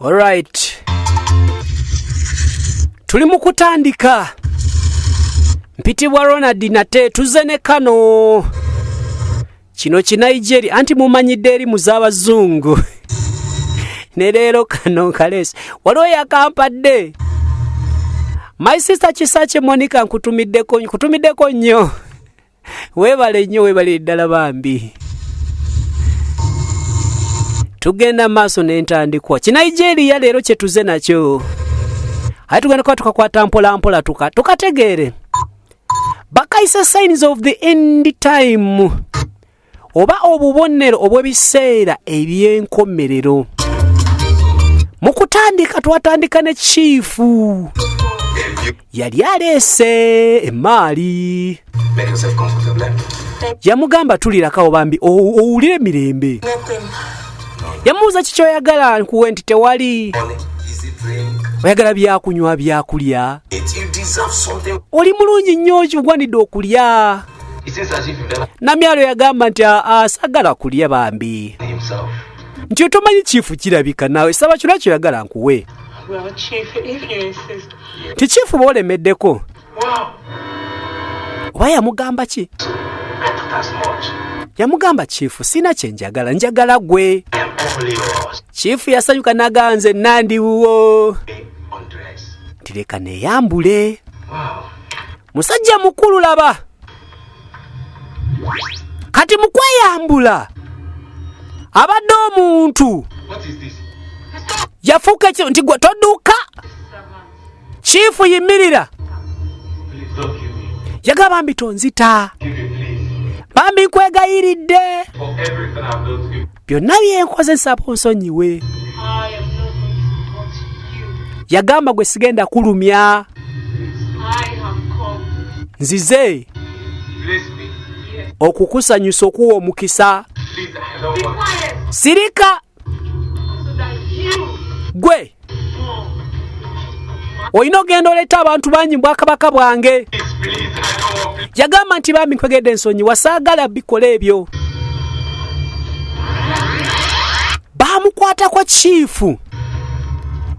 Alright, tuli mu kutandika. Mpitibwa Ronald, nate tuze ne kano kino Kinigeria, anti mumanyidde eri mu z'abazungu. Ne leero kano kaleesi waliwo yakampadde. My sister Kisakye Monica, nkutumiddeko, nkutumiddeko nnyo. Weebale nnyo, weebale ddala bambi. Tugenda maaso n'entandikwa Kinigeria leero kyetuze nakyo, aye tugenda kuba tukakwata mpola mpola tukategeere. Bakayise Signs of the End Time, oba obubonero obw'ebiseera eby'enkomerero. Mu kutandika twatandika ne chief yali aleese emaali. Make yourself comfortable, eh? Yamugamba, "Tulirakawo bambi, owulire emirembe." Nothing. Yamubuuza, "Kikyoyagala nkuwe?" Nti, "Tewali." Money, easy drink. "Oyagala byakunywa, byakulya?" You deserve something. "Oli mulungi nnyo, kigwanidde okulya." It seems as if you've never Namyalo yagamba nti, "Aa, sagala kulya bambi." himself. Nti, "Otomanyi chief, kirabika naawe saba kyona kyoyagala nkuwe." Well, Chief, if you insist. Nti, "Chief, boolemeddeko." Wow. Oba yamugamba ki? I thought as much. Yamugamba, "Chief, sina kyenjagala, njagala gwe." I am all yours. Chief yasanyuka nagaa, "Nze nandiwuwo." Undress. Nti, "Leka neeyambule." Wow. Musajja mukulu, laba kati mu kweyambula abadde omuntu. What is this? Yafuuka ekiro nti, "Gwe todduka, chief, yimirira." Please don't kill me. Yagamba, "Mbi tonzita." Give me, please. "Bambi, nkwegayiridde." For everything I've done to you. "Byonna byenkoze, nsaba onsonyiwe." I am not going to touch you. Yagamba, "Gwe sigenda kulumya." I have come. "Nzize Bless me. Yes. okukusanyusa, okuwa omukisa." Please, I don't Be want. quiet "Sirika." so that you "Gwe more. olina ogenda oleeta abantu bangi mu bwakabaka bwange." Please, please, I don't want. Please. Yagamba nti, "Bambi, nkwegedde, ensonyi, wasaagala bikola ebyo." Baamukwatako chief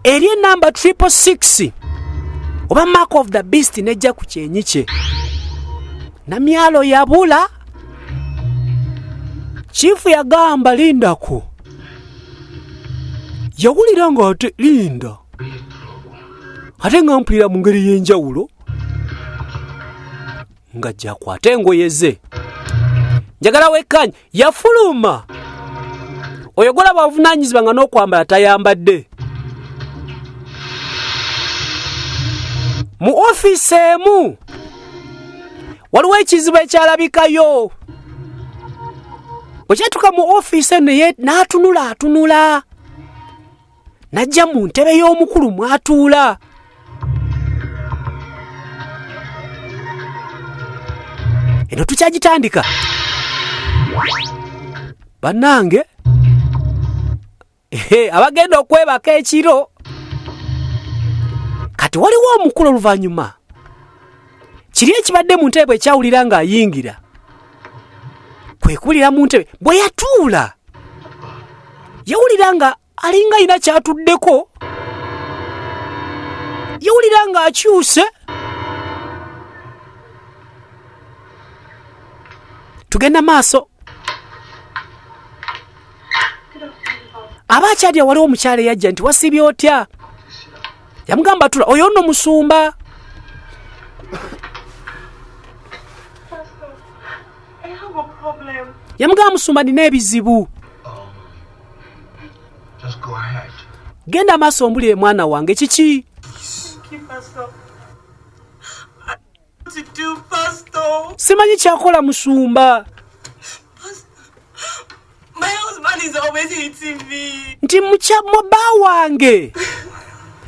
eri enamba 666 oba Mark of the Beast nejja ku kyenyi kye. Namyalo yabula. Chief yagamba, "Lindako." Yawulira nga ate linda, ate nga mpulira mu ngeri y'enjawulo ng'ajja akwate engoye ze. Njagala wekkanya. Yafuluma oyo golaba avunaanyizibwa nga n'okwambala tayambadde. Mu ofiisi emu waliwo ekizibu ekyalabikayo. Bwe kyatuka mu ofiisi eno, n'atunula atunula, n'ajja mu ntebe y'omukulu mw'atuula. Eno tukyagitandika bannange. Ehe, abagenda okwebaka ekiro kati waliwo omukulu. Oluvannyuma kiri ekibadde mu ntebe bwe kyawulira ng'ayingira, kwe kuwulira mu ntebe bwe yatuula, yawulira nga alinga alina kyatuddeko, yawulira ng'akyuse. Tugenda maaso. Aba akyalya, waliwo omukyala eyajja nti, "Wasibye otya?" Yamugamba, "Tula." Oyo nno musumba. Pastor, I have a problem. Yamugamba, "Musumba, nina ebizibu." Just go ahead. "Genda maaso ombulire, mwana wange, kiki?" Thank you, Pastor. I don't know what to do, Pastor. "Simanyi kyakola, musumba." My husband is always hitting me. Nti, "Mubba wange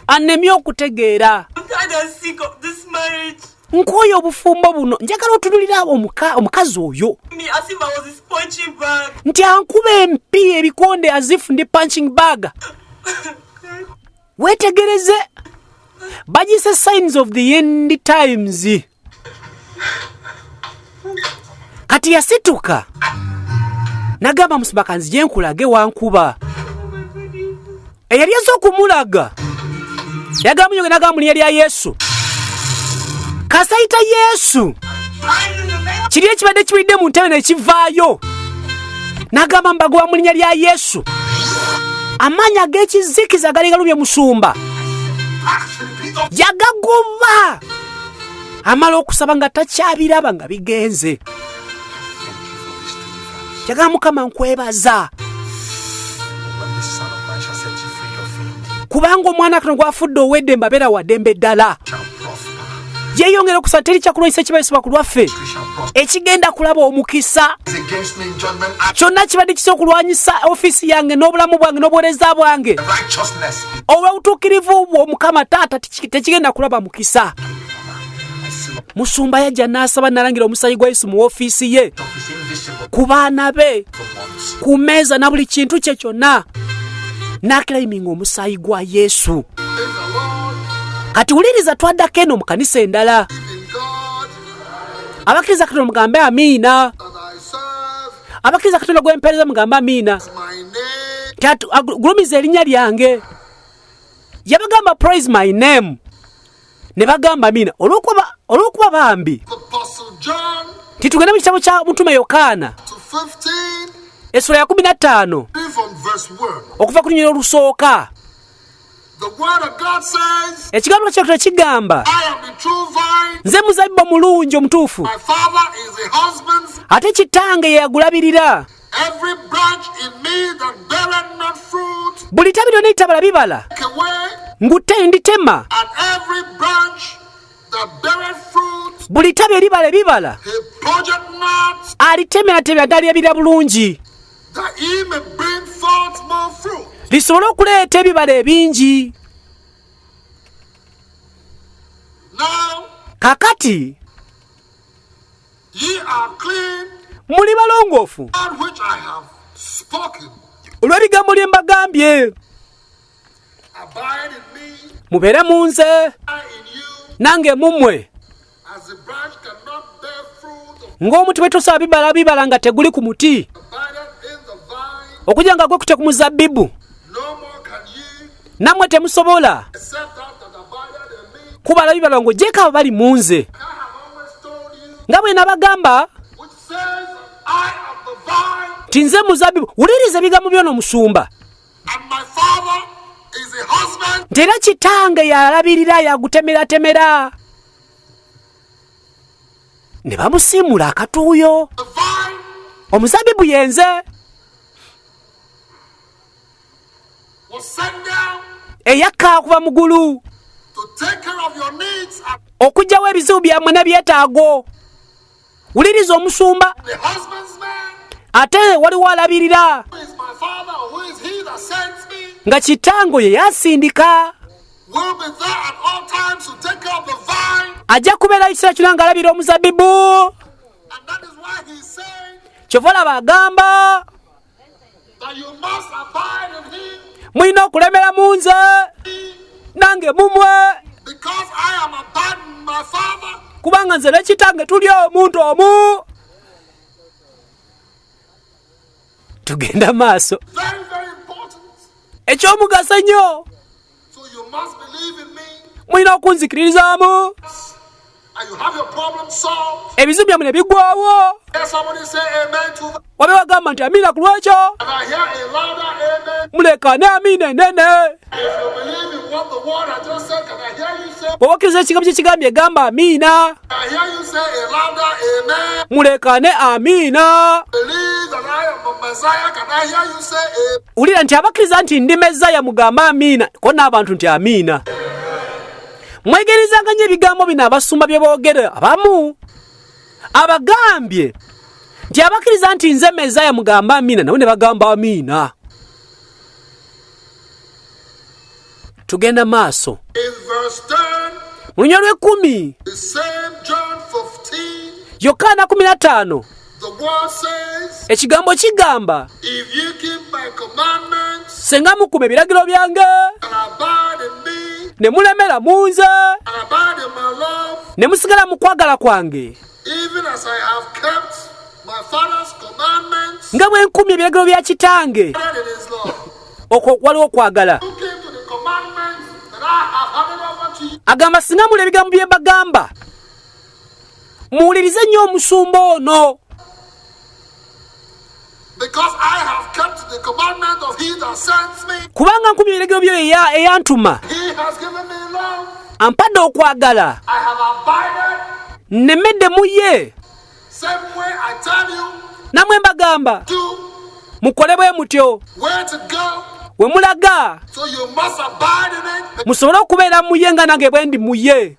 annemye okutegeera." I'm tired and sick of this marriage. Nkooye obufumbo buno. Njagala otunulira omukazi oyo." Me as if I was his punching bag. Nti ankuba empi, ebikonde, as if ndi punching bag. Weetegereze, bagise Signs of the End Times. Kati yasituka nagamba, "Musumba, kanzije nkulage wankuba." Eyali azze okumulaga yagala munyoge, nagamba mu linnya lya Yesu. Kasayita Yesu, kiri ekibadde kiwulidde mu ntebe nekivaayo, n'agamba mbagoba mu linnya lya Yesu. Amaanyi ag'ekizikiza gali galumye musumba, yagagoba. Amala okusaba nga takyabiraba nga bigenze. Yagamba, Mukama, nkwebaza kubanga omwana kano gwafudde ow'eddembe, abeera waddembe ddala. Yeeyongera okusaba, teri kyakulwanyisa ekibayisibwa ku lwaffe ekigenda kulaba omukisa. Kyonna kibadde kisa okulwanyisa ofiisi yange n'obulamu bwange n'obuweereza bwange olw'obutuukirivu bwo, Mukama Taata, tekigenda kulaba mukisa. Musumba yajja n'asaba, nalangira omusaayi gwa Yesu mu ofiisi ye, ku baana be, ku mmeeza na buli kintu kye kyonna, n'aclaiminga omusaayi gwa Yesu. Kati wuliriza, twaddako eno mu kanisa endala. Abakkiriza Katonda mugambe amiina. Abakkiriza Katonda gwempeereza mugambe amiina. Nti gulumiza erinnya lyange. Yabagamba, "Praise my name," ne bagamba amiina olw'okuba bambi. Nti tugende mu kitabo kya mutume Yokaana essula ya 15 okuva ku lunyiriri olusooka. Ekigambo kya Katonda kigamba, "Nze muzabbibu omulungi omutuufu, ate kitange ye yagulabirira. Buli tabi lyonna eritabala bibala ngute nditema, buli tabi eribala ebibala alitemeratemera ddala bulungi, lisobole okuleeta ebibala ebingi." Kakati muli balongoofu olw'ebigambo lye mbagambye. Mubeere mu nze, nange mu mmwe. Ng'omuti bwe tosaba bibala bibala nga teguli ku muti, okujja nga gwekute ku muzabbibu, nammwe temusobola kubala bibala ng'ogyeko abo bali mu nze. Nga bwe nabagamba nti nze muzabbibu. Wuliriza ebigambo byona omusumba, nti era kitange yalabirira, yagutemeratemera. Ne bamusiimula akatuuyo. Omuzabbibu yenze eyakka okuva mu ggulu okuggyawo ebizibu byammwe n'ebyetaago. Wuliriza omusumba, ate waliwo alabirira nga kitango ye yasindika, ajja kubeera ekiseera kyonna ng'alabira omuzabbibu. Kyova olaba agamba, mulina okulemera mu nze, nange mumwe, kubanga nze ne kitange tuli omuntu omu. Tugenda maaso. Ekyomugaso ennyo, mulina okunzikiririzaamu, ebizibu byammwe ne biggwawo. Wabe wagamba nti amiina ku lwekyo, mulekane amiina enene. Bw'oba okkiriza ekigambo kyekigambye, egamba amiina. Mulekane amiina. Wulira nti abakkiriza nti ndi Mezaya mugambe amiina, ko n'abantu nti amiina. Mwegerezanga nnyo ebigambo bino abasumba bye boogera. Abamu abagambye nti abakkiriza nti nze Mezaya mugambe amiina, nabo ne bagamba amiina. Tugenda maaso mu lunya lw'ekumi, Yokaana 15. Ekigambo kigamba, "Senga mukuma ebiragiro byange ne mulemera mu nze ne musigala mu kwagala kwange, nga bwe nkumya ebiragiro bya kitange," okwo waliwo okwagala. Agamba singa muli ebigambo bye mbagamba, muwulirize nnyo omusumba ono. Because I have kept the commandment of he that sent me. Kubanga nkumye ebiragiro byo eyantuma. He has given me love. Ampadde okwagala. I have abided. Nnemedde mu ye. Same way I tell you. Namwe mbagamba. Do. Mukole bwe mutyo. Where to go. We mulaga. So you must abide in it. Musobole okubeera mu ye nga nange bwe ndi mu ye.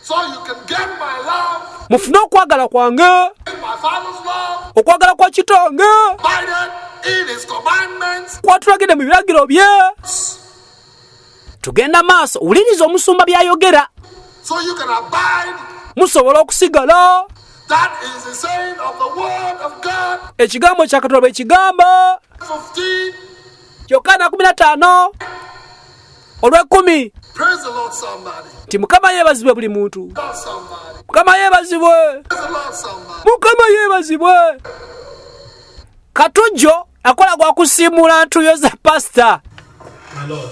So you can get my love. Mufune okwagala kwange. My father's love. Okwagala kwa kitange. Abided in his commandments. Kwatulagidde mu biragiro bye. Tugenda maaso, wuliriza omusumba by'ayogera. So you can abide. Musobola okusigala. That is the saying of the word of God. Ekigambo kya Katonda bwe kigamba. 15. Yokaana 15 olw'ekkumi. Praise the Lord, somebody. Nti Mukama yeebazibwe buli muntu. Lord, somebody. Mukama yeebazibwe. Praise the Lord, somebody. Mukama yeebazibwe. Katujjo akola gwa kusiimuula ntuuyo za pasita. My Lord,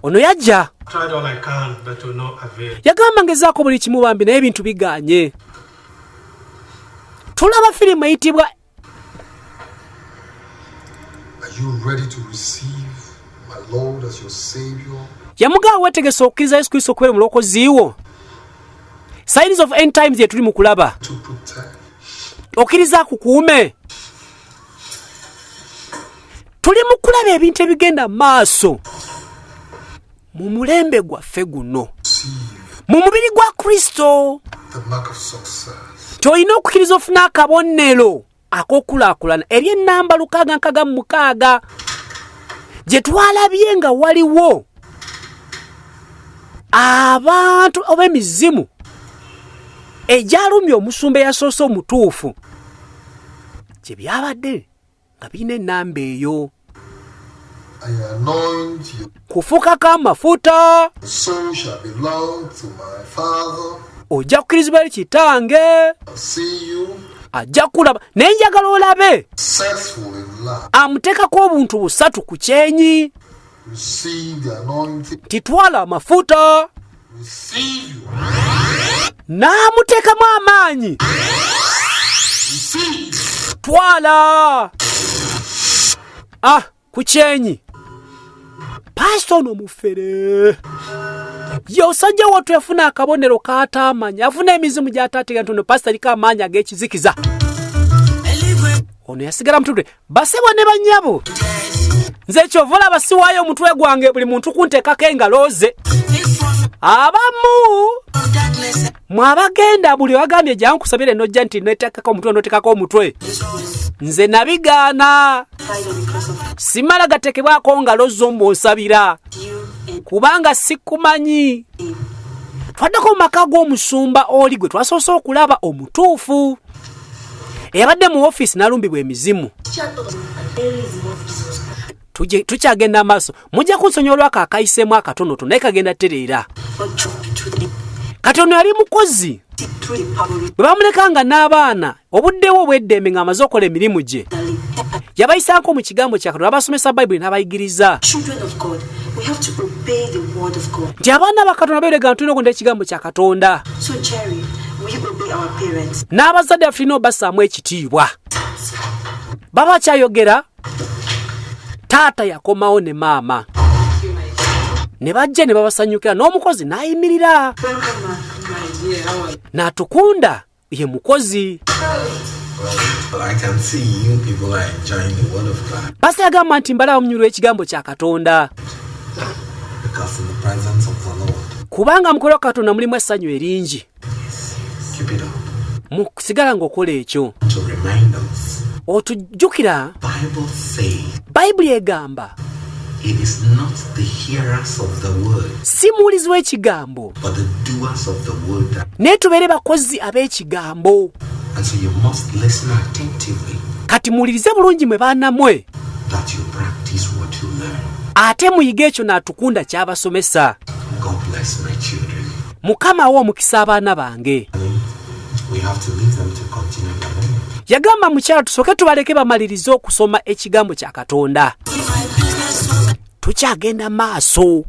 Ono yajja. tried all I can, but to no avail. Yagamba ngezaako buli kimu bambi naye ebintu bigaanye. Tulaba firimu eyitibwa Are you ready to receive my Lord as your Savior? Yamugamba weetegese okukkiriza Yesu Kristo okubeera omulokozi wo. Signs of end times ye tuli mu kulaba. To protect. Okkiriza akukuume. Tuli mu kulaba ebintu ebigenda mu maaso mu mulembe gwaffe guno. Mu mubiri gwa Kristo. The mark of success. Nti olina okukkiriza ofune akabonero ak'okulaakulana eri ennamba 666 gye twalabye nga waliwo abantu oba emizimu egyalumye omusumba eyasoose omutuufu gye byabadde nga birina ennamba eyo. I anoint you. Kufukako amafuta. Soul shall belong to my father. Ojja kukkirizibwa eri kitange. I'll see you. Ajja kulaba naye njagala olabe. Successful in life. Amuteekako obuntu busatu ku kyenyi. Receive the anointing. Titwala amafuta. Receive you. N'amuteekamu amaanyi. Receive. Twala. Ah, ku kyenyi. Pastor ono mufere. Ye osajja wattu yafuna akabonero k'ataamanya, afuna emizimu gy'ataategeera nti ono pastor aliko amaanyi ag'ekizikiza. Ono yasigala mutudde. Basebo ne bannyabo. Nze kyova olaba siwaayo omutwe gwange buli muntu kunteekako engalo ze. Abamu mwabagenda buli wagambye jangu nkusabire n'ojja nti neteekako omutwe n'oteekako omutwe. Nze nabigaana. Simala gateekebwako ngalo zo mbw'onsabira. Kubanga sikumanyi. Twaddako mu maka g'omusumba oli gwe twasoose okulaba omutuufu. Eyabadde mu ofiisi n'alumbibwa emizimu. Tukyagenda amaaso. Mujja kunsonyiwa olwako akayiseemu akatonotono naye kagenda tereera. Kati ono yali mukozi. Bwe bamuleka nga n'abaana obudde bwe obw'eddembe ng'amaze okukola emirimu gye. Yabayisaako mu kigambo kya Katonda, abasomesa Bayibuli n'abayigiriza. Nti abaana ba Katonda beerega tulina okugondera ekigambo kya Katonda. N'abazadde baffe tulina obassaamu ekitiibwa. Baba akyayogera, taata yakomawo ne maama. Ne bajja ne babasanyukira n'omukozi n'ayimirira. N'atukunda ye mukozi. I can see you people are enjoying the word of God. Pastor yagamba nti mbalaba munyumirwa ekigambo kya Katonda. Because in the presence of the Lord. Kubanga mu kubeera kwa Katonda mulimu essanyu eringi. Keep it up. Musigala ng'okola ekyo. To remind us. Otujjukira. Bible says. Bayibuli egamba. It is not the hearers of the word. Si muwulizi w'ekigambo. But the doers of the word that. Naye tubeere bakozi ab'ekigambo. And so you must listen attentively. Kati muwulirize bulungi mwe baana mwe. That you practice what you learn. Ate muyige ekyo n'atukunda ky'abasomesa. God bless my children. Mukama awe omukisa abaana bange. We have to leave them to continue their learning. Yagamba mukyala tusooke tubaleke bamalirize okusoma ekigambo kya Katonda. Tukyagenda maaso.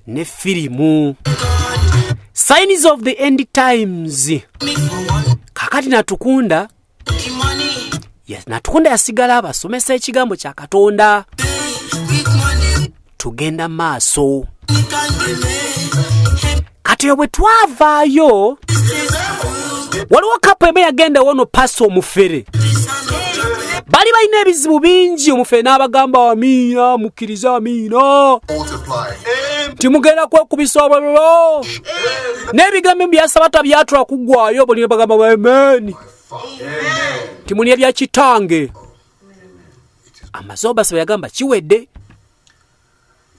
Ne firimu Signs of the End Times. Kakati Natukunda Natukunda yasigala abasomesa ekigambo kya Katonda. Tugenda maaso. Kati bwe twavaayo, waliwo kapu emu yagenda wono pasa omufere. Bali balina ebizibu bingi. Omufere n'abagamba, "Amiina, mukkirize, amiina." Multiply. Timugenda kwekubisa obulolo n'ebigambo byasabata byatula kuggwayo. Buli bagamba amen, timulya bya kitange. Amaze obasaba, yagamba kiwedde.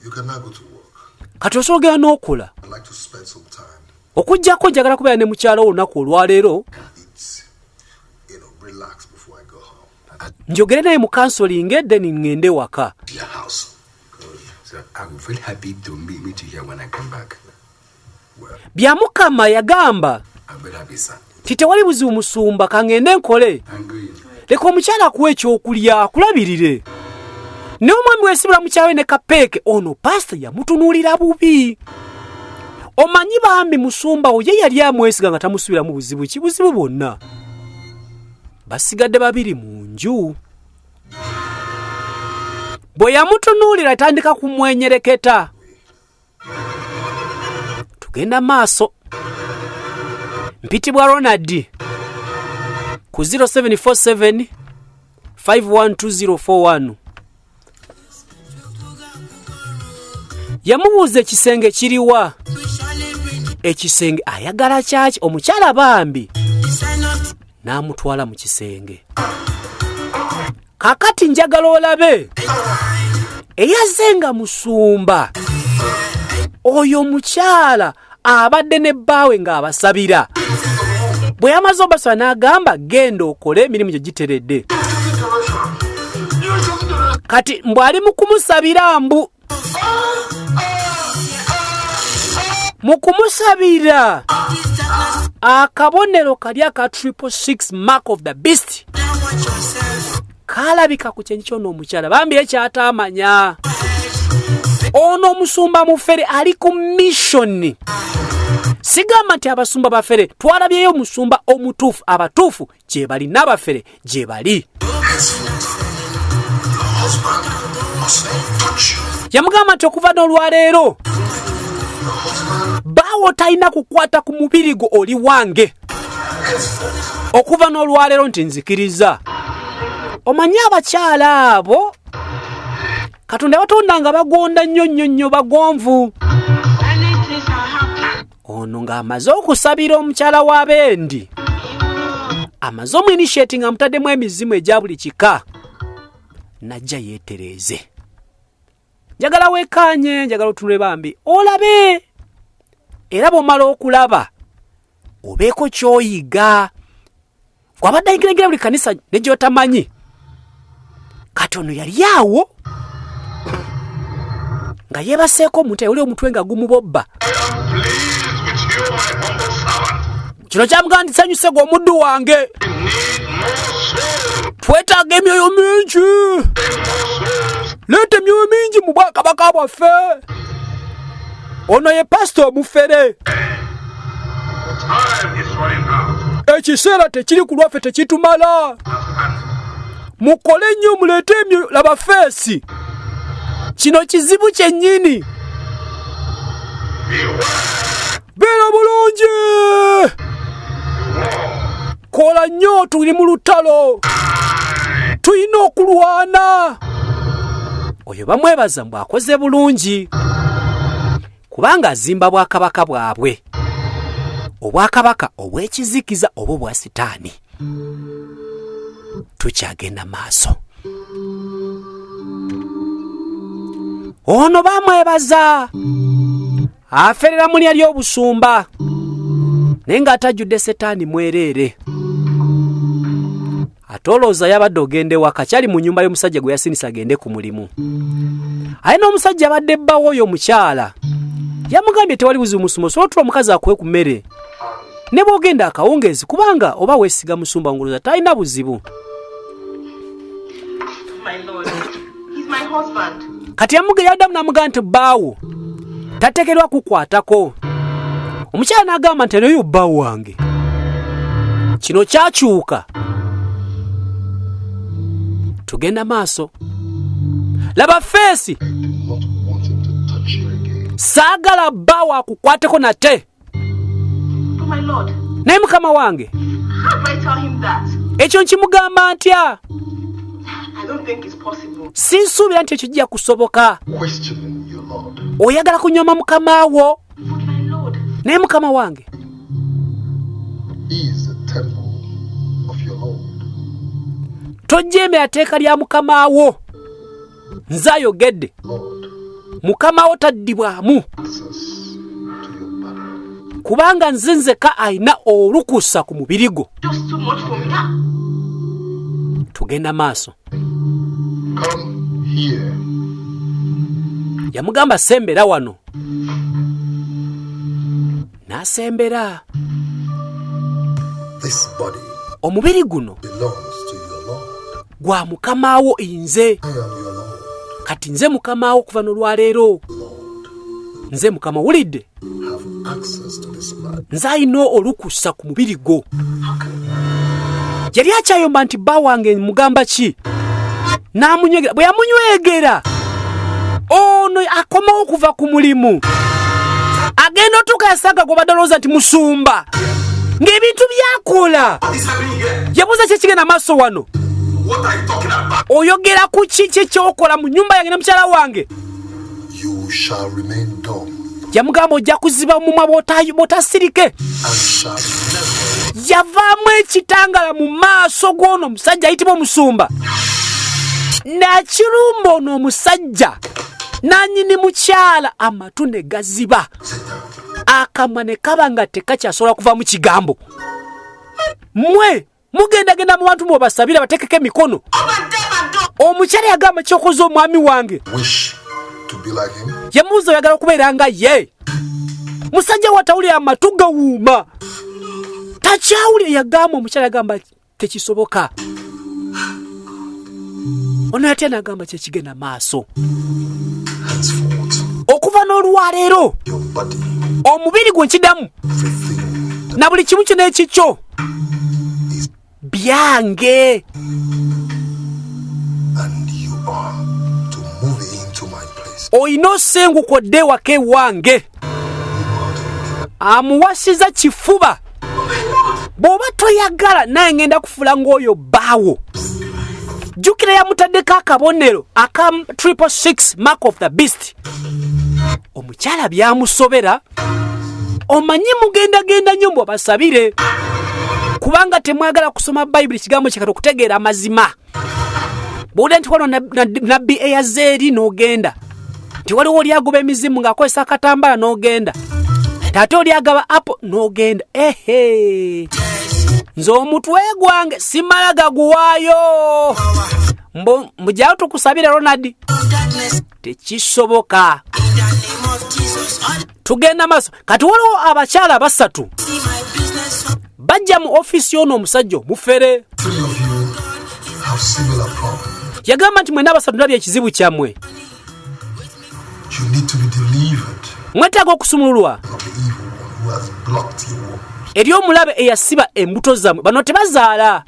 You can now go to work. Kati osobola ogenda n'okola. I'd like to spend some time. Okugjako njagala kubeera ne mukyalo olunaku olwaleero. Eat, relax before I go home. Njogere naye mu counselling, then ŋŋende waka. Your house. So I'm very happy to meet you here when I come back. Well, Byamukama yagamba I'm very happy, sir. ti tewali buzibu musumba, kaŋŋende nkole. I'm going. Leka omukyala akuwa ekyokulya akulabirire. Naye omwami wesibula mukyala we ne kapeeke ono, pasita yamutunuulira bubi. Omanyi bambi musumba wo ye yali amwesiga nga tamusubiramu buzibu ki buzibu bwonna. Basigadde babiri mu nju. Bwe yamutunuulira, atandika kumwenyereketa. Tugenda maaso. Mpitibwa Ronald ku 0747 512041. Yamubuuza ekisenge kiriwa, ekisenge ayagala kyaki. Omukyala bambi n'amutwala mu kisenge. Kakati njagala olabe eyazze nga musumba oyo omukyala abadde ne bbaawe ng'abasabira. Bwe yamaze obasaba, n'agamba, "Genda okole emirimu gyo giteredde." Kati mbw ali mu kumusabira, mbu mu kumusabira akabonero kali aka 666, mark of the beast, kalabika ku kyenyi kyona. Omukyala bambi ekyatamanya, ono omusumba mufere, ali ku mission. Sigamba nti abasumba bafere. Twalabyeyo omusumba omutuufu. Abatuufu gye bali n'abafere gye bali. Henceforth, your husband must not touch you. Yamugamba nti okuva n'olwaleero, Your husband, baawo talina kukwata ku mubiri gwo, oli wange. Henceforth, Okuva n'olwaleero nti nzikiriza. Omanyi abakyala abo Katonda yabatonda nga bagonda nnyo nnyo nnyo, bagonvu. Ono ng'amaze okusabira omukyala w'abendi, amaze omuinitiate nga amutaddemu emizimu egya buli kika, najja yeetereeze. Njagala weekaanye, njagala otunule bambi olabe, era bw'omala okulaba obeeko ky'oyiga. Gwabadde ayingiragira buli kanisa ne gy'otamanyi. Kati ono yali awo nga yeebaseeko omuntu ayoli omutwe nga gumubobba. Pleased with you, my humble servant. Kino kyamugamba nti sanyuse gwe omuddu wange. Need more souls. Twetaaga emyoyo mingi. More souls. Leeta emyoyo mingi mu bwakabaka bwaffe. Ono ye pasita omufere. Time is running out. Ekiseera tekiri ku lwaffe, tekitumala. Mukole nnyo, muleete emyoyo. Laba feesi, kino kizibu kyennyini. Beera bulungi, kola nnyo, tuli mu lutalo, tulina okulwana. Oyo bamwebaza mbw akoze bulungi kubanga azimba bwakabaka bwabwe, obwakabaka obw'ekizikiza oba obwa Sitaani. Tukyagenda maaso. Ono bamwebaza aferera mu lya ly'obusumba, naye ng'atajjudde Setaani mwereere. Ate olowooza yabadde ogenda ewaka, kyali mu nnyumba y'omusajja gwe yasinisa agende ku mulimu. Aye n'omusajja abadde bbawo oyo omukyala yamugambye, "Tewali buzibu musumba, osobola otula omukazi akuwe ku mmere ne bw'ogenda akawungeezi, kubanga oba weesiga musumba, ngoloza talina buzibu." My lord, he's my husband. Kati yaddamu n'amugamba nti bbaawo talina. Tateekerwa kukwatako. Omukyala n'agamba nti naye bba wange. Kino kyakyuka. Tugenda maaso. Laba feesi. Saagala bba wakukwateko nate. Naye mukama wange, ekyo nkimugamba ntya? Sinsuubira nti ekyo kijja kusoboka. Oyagala kunyooma mukama wo? Naye mukama wange, tojeemera tteeka lya mukama wo. Nze ayogedde, mukama wo taddibwamu, kubanga nze nzeka alina olukusa ku mubiri gwo. Tugenda maaso. Yamugamba sembera wano, n'asembera. Omubiri guno gwa mukama wo nze. Kati nze mukama wo okuva n'olwaleero. Nze mukama, wulidde? Nze alina olukusa ku mubiri gwo. Yali akyayomba nti bba wange mugamba ki? N'amunywegera. Bwe yamunywegera, ono akomawo okuva ku mulimu, agenda otuuka yasanga gwe badde alowooza nti musumba, ng'ebintu byakola. Yabuuza, kyekigenda maaso wano? Oyogera ku ki? Kyekyokola mu nyumba yange ne mukyala wange? Yamugamba, ojja kuziba omumwa bw'otasirike. Yavaamu ekitangala mu maaso g'ono omusajja ayitibwa omusumba, nakirumba ono omusajja nanyini mukyala, amatu ne gaziba, akamwa ne kaba nga tekakyasobola kuvamu kigambo. Mmwe mugendagenda mu bantu mwobasabira batekeko emikono. Omukyala yagamba, kyokoze omwami wange? Yamubuuza, oyagala okubeera nga ye? Musajja watawulira, amatu gawuuma, takyawulira. Yagamba, omukyala yagamba, tekisoboka. Ono yatya nagamba, kyekigenda maaso? Okuva n'olwaleero omubiri gwe nkidamu na buli kimu kino ekikyo byange. Olina osenguka odde ewaka ewange. Amuwasiza kifuba. Bw'oba toyagala, naye ngenda kufuula ng'oyo bbaawo. Jjukira yamutaddeko akabonero aka 666, mark of the beast. Omukyala byamusobera. Omanyi mugendagenda nnyo mbwe basabire, kubanga temwagala kusoma Bayibuli, kigambo kyekati, okutegeera amazima. Bw'owulira nti waliwo nabbi eyazze eri, n'ogenda, nti waliwo oli agoba emizimu ng'akozesa akatambala, n'ogenda, ate oli agaba apo, n'ogenda. Ehe, nze omutwe gwange simala gaguwaayo. Mbujawo tukusabire, Ronald, tekisoboka. Tugenda maaso. Kati waliwo abakyala basatu bajja mu ofiisi y'ono omusajja omufere. Yagamba nti mwena abasatu ndabye ekizibu kyammwe. Mwetaaga okusumululwa eri omulabe eyasiba embuto zammwe. Bano tebazaala.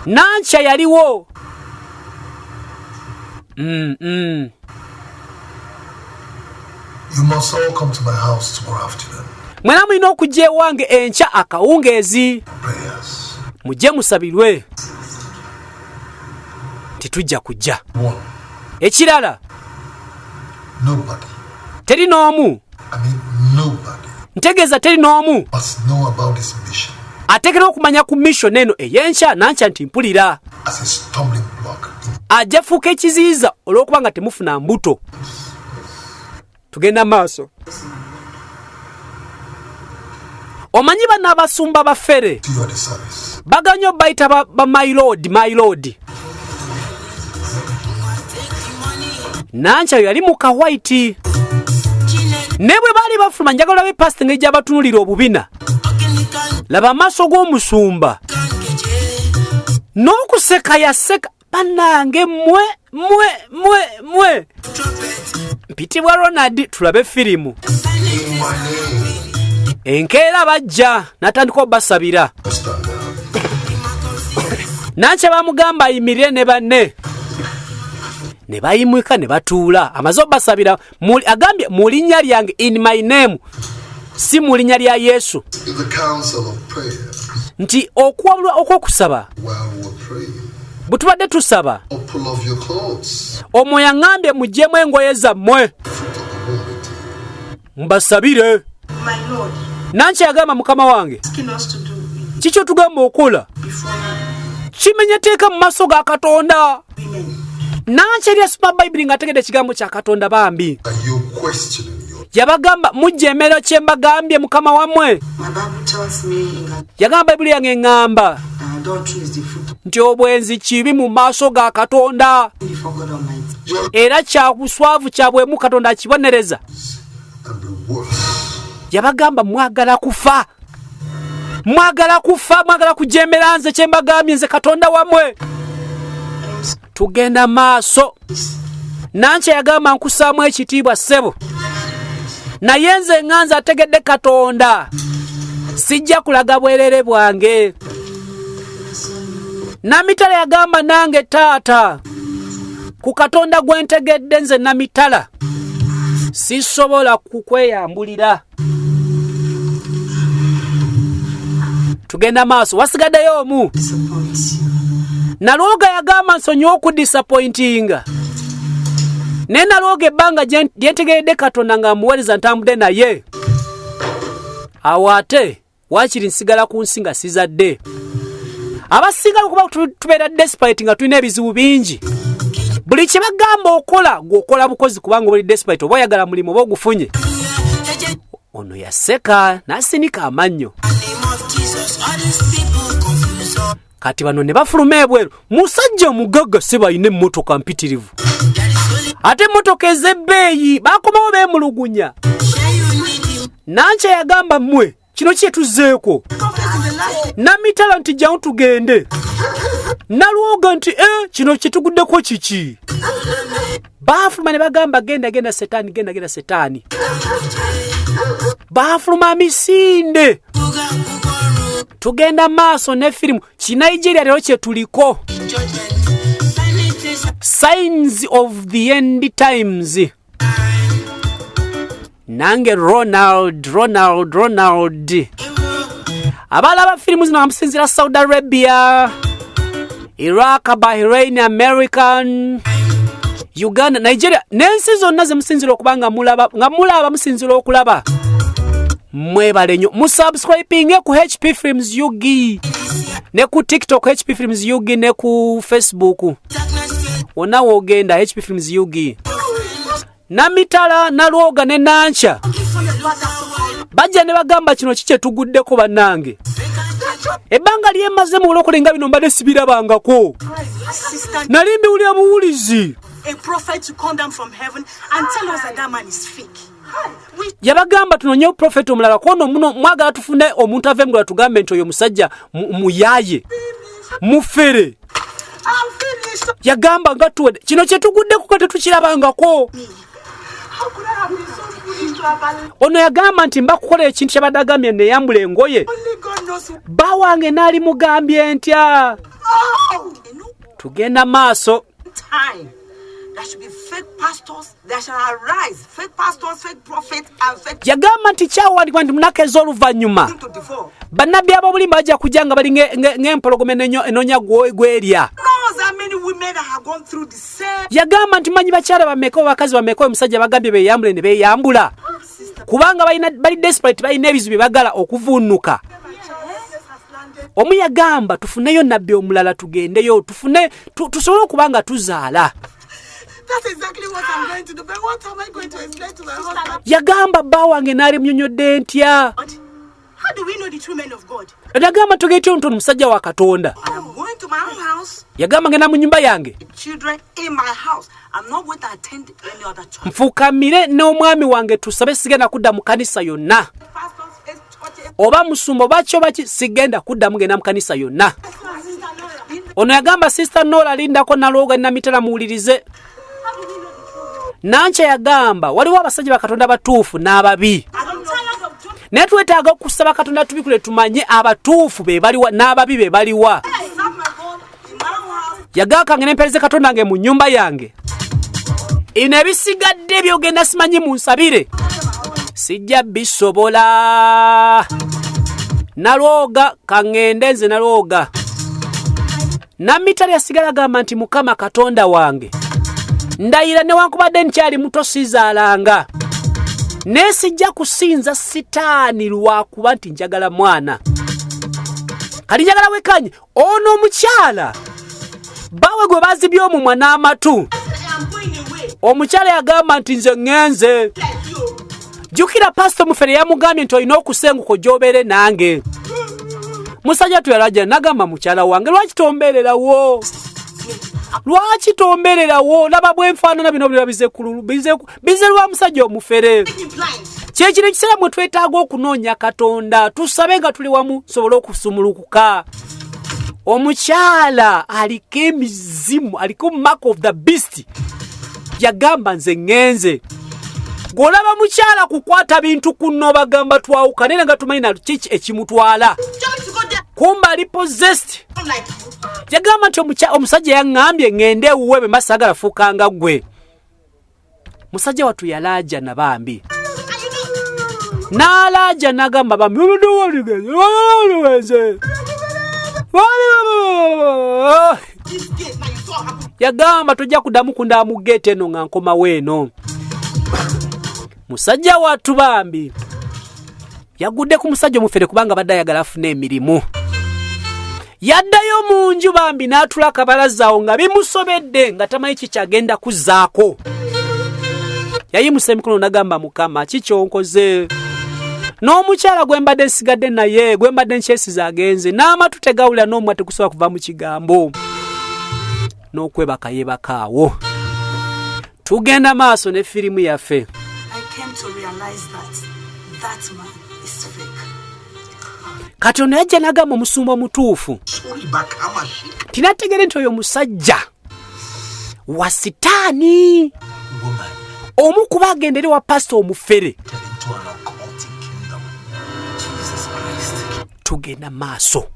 Nankya yaliwo. You must all come to my house tomorrow afternoon. Mwena mulina okujja ewange enkya akawungeezi. Prayers. Mujje musabirwe. Titujja kujja. One, Ekirala, nobody, teri n'omu, I mean nobody, ntegeeza teri n'omu must know about this mission ateekera okumanya ku mission eno ey'enkya. Nankya nti mpulira as a stumbling block in ajja fuuka ekiziyiza olw'okuba nga temufuna mbuto. Tugenda maaso. Omanyi bano abasumba bafere you at the service. Baganya obayita ba my lord, my lord. Nankya yali mu kawhite, naye bwe baali bafuluma, njagala olabe pasita engeri gy'abatunulira obubina. Laba amaaso g'omusumba n'okuseka yaseka. Bannange, mmwe mmwe mmwe mmwe. Mpitibwa Ronald, tulabe firimu. In my name. Enkeera bajja n'atandika obasabira. Stand up. Nankya bamugamba ayimirire ne banne ne bayimuka ne batuula. Amaze obasabira, agambye mu linnya lyange, in my name, si mu linnya lya Yesu. In the council of prayer, Nti okuwabulwa okw'okusaba, while we were praying, bwe tubadde tusaba, oh, pull off your clothes. Omwoyo aŋŋambye muggyemu engoye zammwe. Fruit of the womb indeed. Mbasabire. My Lord, Nankya yagamba, mukama wange, asking us to do kiki otugamba okola? before Kimenya teeka mu maaso ga Katonda. women. Nankya eri asoma Bayibuli ng'ategedde ekigambo kya Katonda bambi. Are you questioning your Yabagamba, mujja kye mbagambye mukama wammwe. My Bible tells me in that Yagamba, Bayibuli yange eŋŋamba adultery is the fruit of nti obwenzi kibi mu maaso ga Katonda before God Almighty. your era kya buswavu kya bwemu, Katonda akibonereza. and be worse? Yabagamba, mwagala kufa, mwagala kufa, mwagala kujemera nze kye mbagambye, nze Katonda wammwe. Tugenda maaso. Nankya yagamba, nkusaamu ekitiibwa ssebo, naye nze ŋŋanze ategedde Katonda, sijja kulaga bwerere bwange. Namitala yagamba, nange taata, ku Katonda gwe ntegedde nze Namitala sisobola kukweyambulira. Tugenda maaso, wasigaddeyo omu. Disappoint you. Nalwoga yagamba, nsonyiwa okudisappointinga, naye nalwoga ebbanga lyentegeredde Katonda nga muweereza ntambudde naye, awo ate waakiri nsigala ku nsi nga sizadde. Abasinga okuba tubeera desperate nga tulina ebizibu bingi, buli kye bagamba okola gweokola bukozi kubanga oli desperate, oba oyagala mulimu oba ogufunye. Ono yaseka n'asinika amannyo. Kati bano ne bafuluma ebweru. Musajja mugagga si balina emmotoka mpitirivu, ate emmotoka ez'ebbeeyi. Bakomawo beemulugunya. Nankya yagamba, mmwe kino kye tuzzeeko. Namitala nti jjawo tugende. Nalwoga nti e kino kyetuguddeko kiki? Baafuluma ne bagamba, genda genda setaani, genda genda setaani. Baafuluma misinde. Tugenda maaso ne firimu Kinigeria leero kye tuliko, Signs of the End Times. Nange Ronald, Ronald, Ronald. Abalaba firimu zino nga musinzira Saudi Arabia, Iraq, Bahrain, American, Uganda, Nigeria n'ensi zonna zemusinzira okuba nga mulaba, nga mulaba musinzira okulaba, mwebale nnyo. Musubscribinge ku HP Films UG, ne ku TikTok HP Films UG, ne ku Facebook, wonna woogenda HP Films UG. Namitala, Nalwoga ne Nankya bajja ne bagamba, kino ki kyetuguddeko bannange? Ebbanga lyemaze mu bulokole nga bino mbadde sibirabangako. Sister, Nali mbiwulira buwulizi. a prophet to come down from heaven and tell us that that man is fake. We Yabagamba, tunonye profeti omulala kwono muno mwagala tufune omuntu ava emugula tugambe nti oyo musajja muyaaye mufere. I'm finished. Yagamba nga tuwedde, kino kyetuguddeko ka tetukirabangako. How could I have been so foolish to have allowed Ono yagamba nti mbakukola ekintu kyabadde agambye neyambula engoye. only God knows who. Bba wange naali mugambye ntya? Oh! Tugenda maaso. Time. There should be fake pastors. There shall arise fake pastors, fake prophets, and fake Yagamba nti kyawandiikibwa nti munaku ez'oluvannyuma to devour. bannabbi ab'obulimba bajja kujja nga bali ng'empologoma enoonya gwerya. Knows how many women that have gone through the same Yagamba nti manyi bakyala bameka oba bakazi bameka oyo omusajja bagambye beeyambule ne beeyambula kubanga bali desperate, balina ebizibu bye bagala okuvuunuka. Omu yagamba, tufuneyo nabbi omulala, tugendeyo tufune tusobole okuba nga tuzaala. That's exactly what I'm going to do. But what am I going to explain to my husband? Yagamba, bba wange naali munyonyodde ntya? How do we know the true men of God? Yagamba, tugeetyo nti ono musajja wa Katonda. I'm going to my own house, Yagamba, ngenda mu nyumba yange, children in my house. I'm not going to attend any other church. Nfukamire n'omwami wange tusabe, sigenda kudda mu kanisa yonna. Pastors, face churches. Oba musumba oba ki oba ki, sigenda kuddamu genda mu kanisa yonna. Ono yagamba, Sister Nora, lindako. Nalwoga, Namitala, muwulirize. Nankya yagamba waliwo abasajja bakatonda batuufu n'ababi, naye twetaaga okusaba Katonda tubikule tumanye abatuufu be baliwa n'ababi be baliwa. Yagamba kange nempereze Katonda nge mu nnyumba yange, ino ebisigadde byogenda simanyi munsabire sijja bisobola. Nalwoga kaŋŋende nze nalwoga. Namitali yasigala agamba nti Mukama Katonda wange, ndayira newankubadde nkyali muto sizaalanga, naye sijja kusinza sitaani lwakuba nti njagala mwana. Kati njagala wekanye ono omukyala bawe gwe bazibye omumwa n'amatu. Omukyala yagamba nti nze ŋŋenze. Jjukira pasito mufere yamugambye nti olina okusenguka ojja nange. Musajja tuyalaja nagamba mukyala wange lwaki tombeererawo? Lwaki tombeererawo? Laba bwenfaanana bino bira bize lwa musajja omufere. Kyekino ekiseera mwe twetaaga okunoonya Katonda, tusabe nga tuli wamu tusobole okusumulukuka. Omukyala aliko emizimu, aliko mark of the beast, yagamba nze ŋŋenze. Gw'olaba mukyala kukwata bintu kuno bagamba twawukane nga tumanyi na kiki ekimutwala. Kumba ali possessed. Yagamba nti omusajja yaŋŋambye ŋŋende ewuwe bwe mba saagala fuukanga ggwe. Musajja wattu yalaajana bambi. N'alaaja n'agamba bambi yagamba tojja kuddamu kundaba mu geeti eno nga nkomawo eno. Musajja wattu bambi yagudde ku musajja omufere kubanga badde ayagala afune emirimu. Yaddayo mu nju bambi n'atula akabalaza awo nga bimusobedde nga tamanyi kikyagenda kuzzaako. Yayimusa emikono n'agamba Mukama kikyonkoze n'omukyala gwe mbadde nsigadde naye gwe mbadde nkyesiza agenze n'amatu tegawulira n'omumwa tegusobola kuva mu kigambo n'okwebaka yeebakaawo. Tugenda maaso ne firimu yaffe. Kati ono yajja n'agamba omusumba omutuufu tinategere nti oyo musajja wa sitaani omu kuba agendere wa pasita omufere. Tugenda maaso.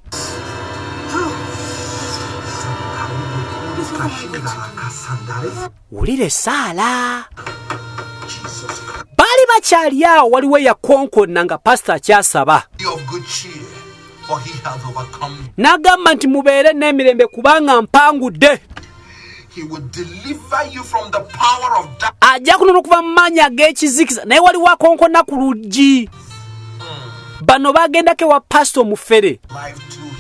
Wulira essaala. Baali bakyali awo waliwo eyakonkonna nga pasita akyasaba. N'agamba nti mubeere n'emirembe kubanga mpangudde. Ajja kunona okuva mu maanyi ag'ekizikiza, naye waliwo akonkonna ku luggi. Bano bagendako ewa pasita omufere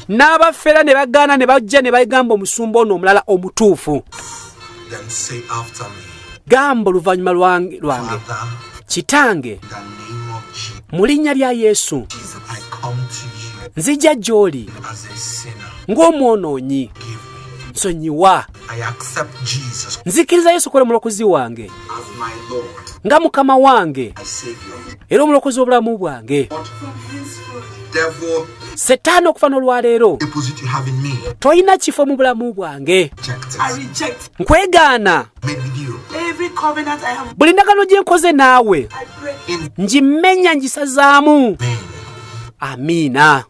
n'abafera ne bagaana ne bajja ne bagamba omusumba ono omulala omutuufu. Gamba oluvannyuma lwange Kitange, mu linnya lya Yesu nzija gy'oli ng'omwonoonyi, nsonyiwa. Nzikiriza Yesu okubeera omulokozi wange nga Mukama wange era omulokozi w'obulamu bwange. Setaani okufa n'olwaleero tolina kifo mu bulamu bwange. Nkwegaana buli ndagaano gye nkoze naawe, ngimenya ngisazaamu. Amiina.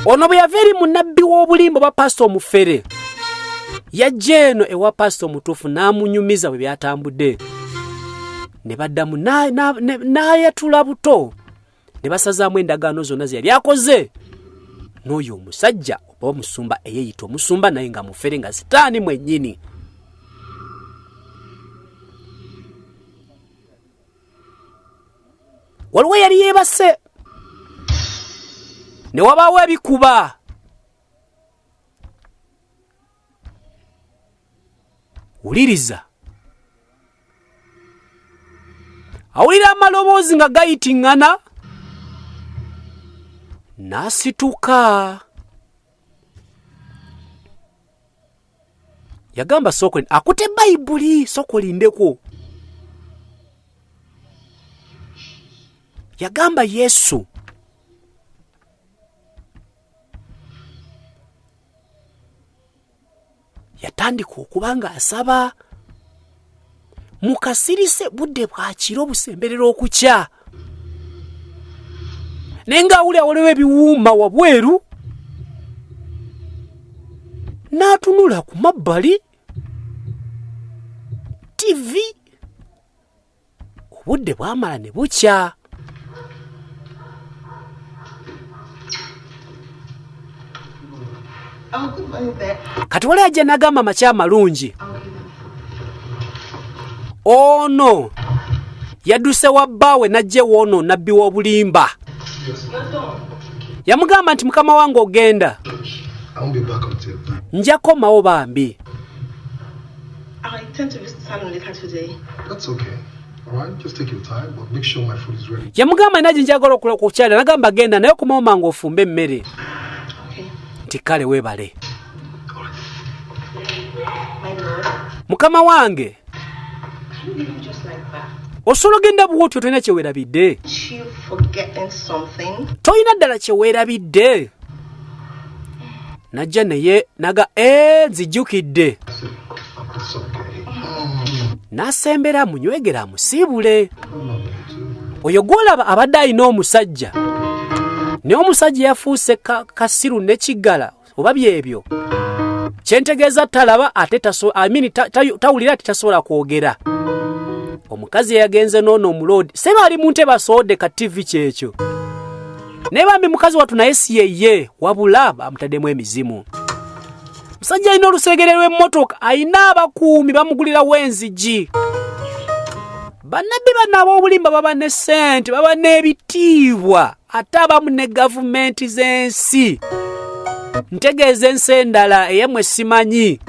Ono bwe yava eri munnabbi w'obulimba oba pasita omufere, yajja eno ewa pasita omutuufu n'amunyumiza bwe byatambudde, ne baddamu n'ayatula buto ne basazaamu endagaano zonna ze yali akoze n'oyo omusajja oba omusumba eyeeyita omusumba naye nga mufere nga sitaani mwennyini. Waliwo yali yeebase ne wabaawo ebikuba. Wuliriza, awulira amaloboozi nga gayitiŋŋana n'asituka. Yagamba sooka akute Bayibuli, sooka olindeko. Yagamba Yesu yatandika okuba ng'asaba. Mukasirise, budde bwakiro busemberera okukya, naye ng'awulira waliwo ebiwuuma wabweru. N'atunula ku mabbali, TV. Obudde bwamala ne bukya. Oh, good morning there. Kati wali ajja n'agamba, "Makya amalungi." Ono yadduse wa bbaawe n'ajja ewoono nabbi w'obulimba. Yamugamba nti, "Mukama wange, ogenda?" I won't be back until. Nja komawo bambi. I intend to visit the salon later today. That's okay. All right? Just take your time, but make sure my food is ready. Yamugamba naje njagala okukyalira. Nagamba, "Genda, naye okomawo mangu ofumbe emmere." Okay. Nti, "Kale, weebale." My lord, Mukama wange, can you leave me just like that? Osobola ogenda bwotyo? Tolina kyeweerabidde? Aren't you forgetting something? Tolina ddala kyeweerabidde? Najja naye naga, "Ee, nzijjukidde." It's okay. N'asembera amunywegera amusiibule. Oyo gw'olaba abadde alina omusajja, naye omusajja yafuuse kasiru nekiggala oba byebyo kyentegeeza, talaba ate I mean, tawulira ate tasobola kwogera. Omukazi eyagenze n'ono omuloodi seba ali mu ntebe asoodde ka TV kyekyo, naye bambi mukazi wattu naye si yeye, wabula bamutaddemu emizimu. Musajja alina olusegere lw'emmotoka, alina abakuumi, bamugulirawo enzigi. Bannabbi bano ab'obulimba baba ne ssente, baba n'ebitiibwa, ate abamu ne gavumenti z'ensi, ntegeeza ensi endala eyemmwe simanyi,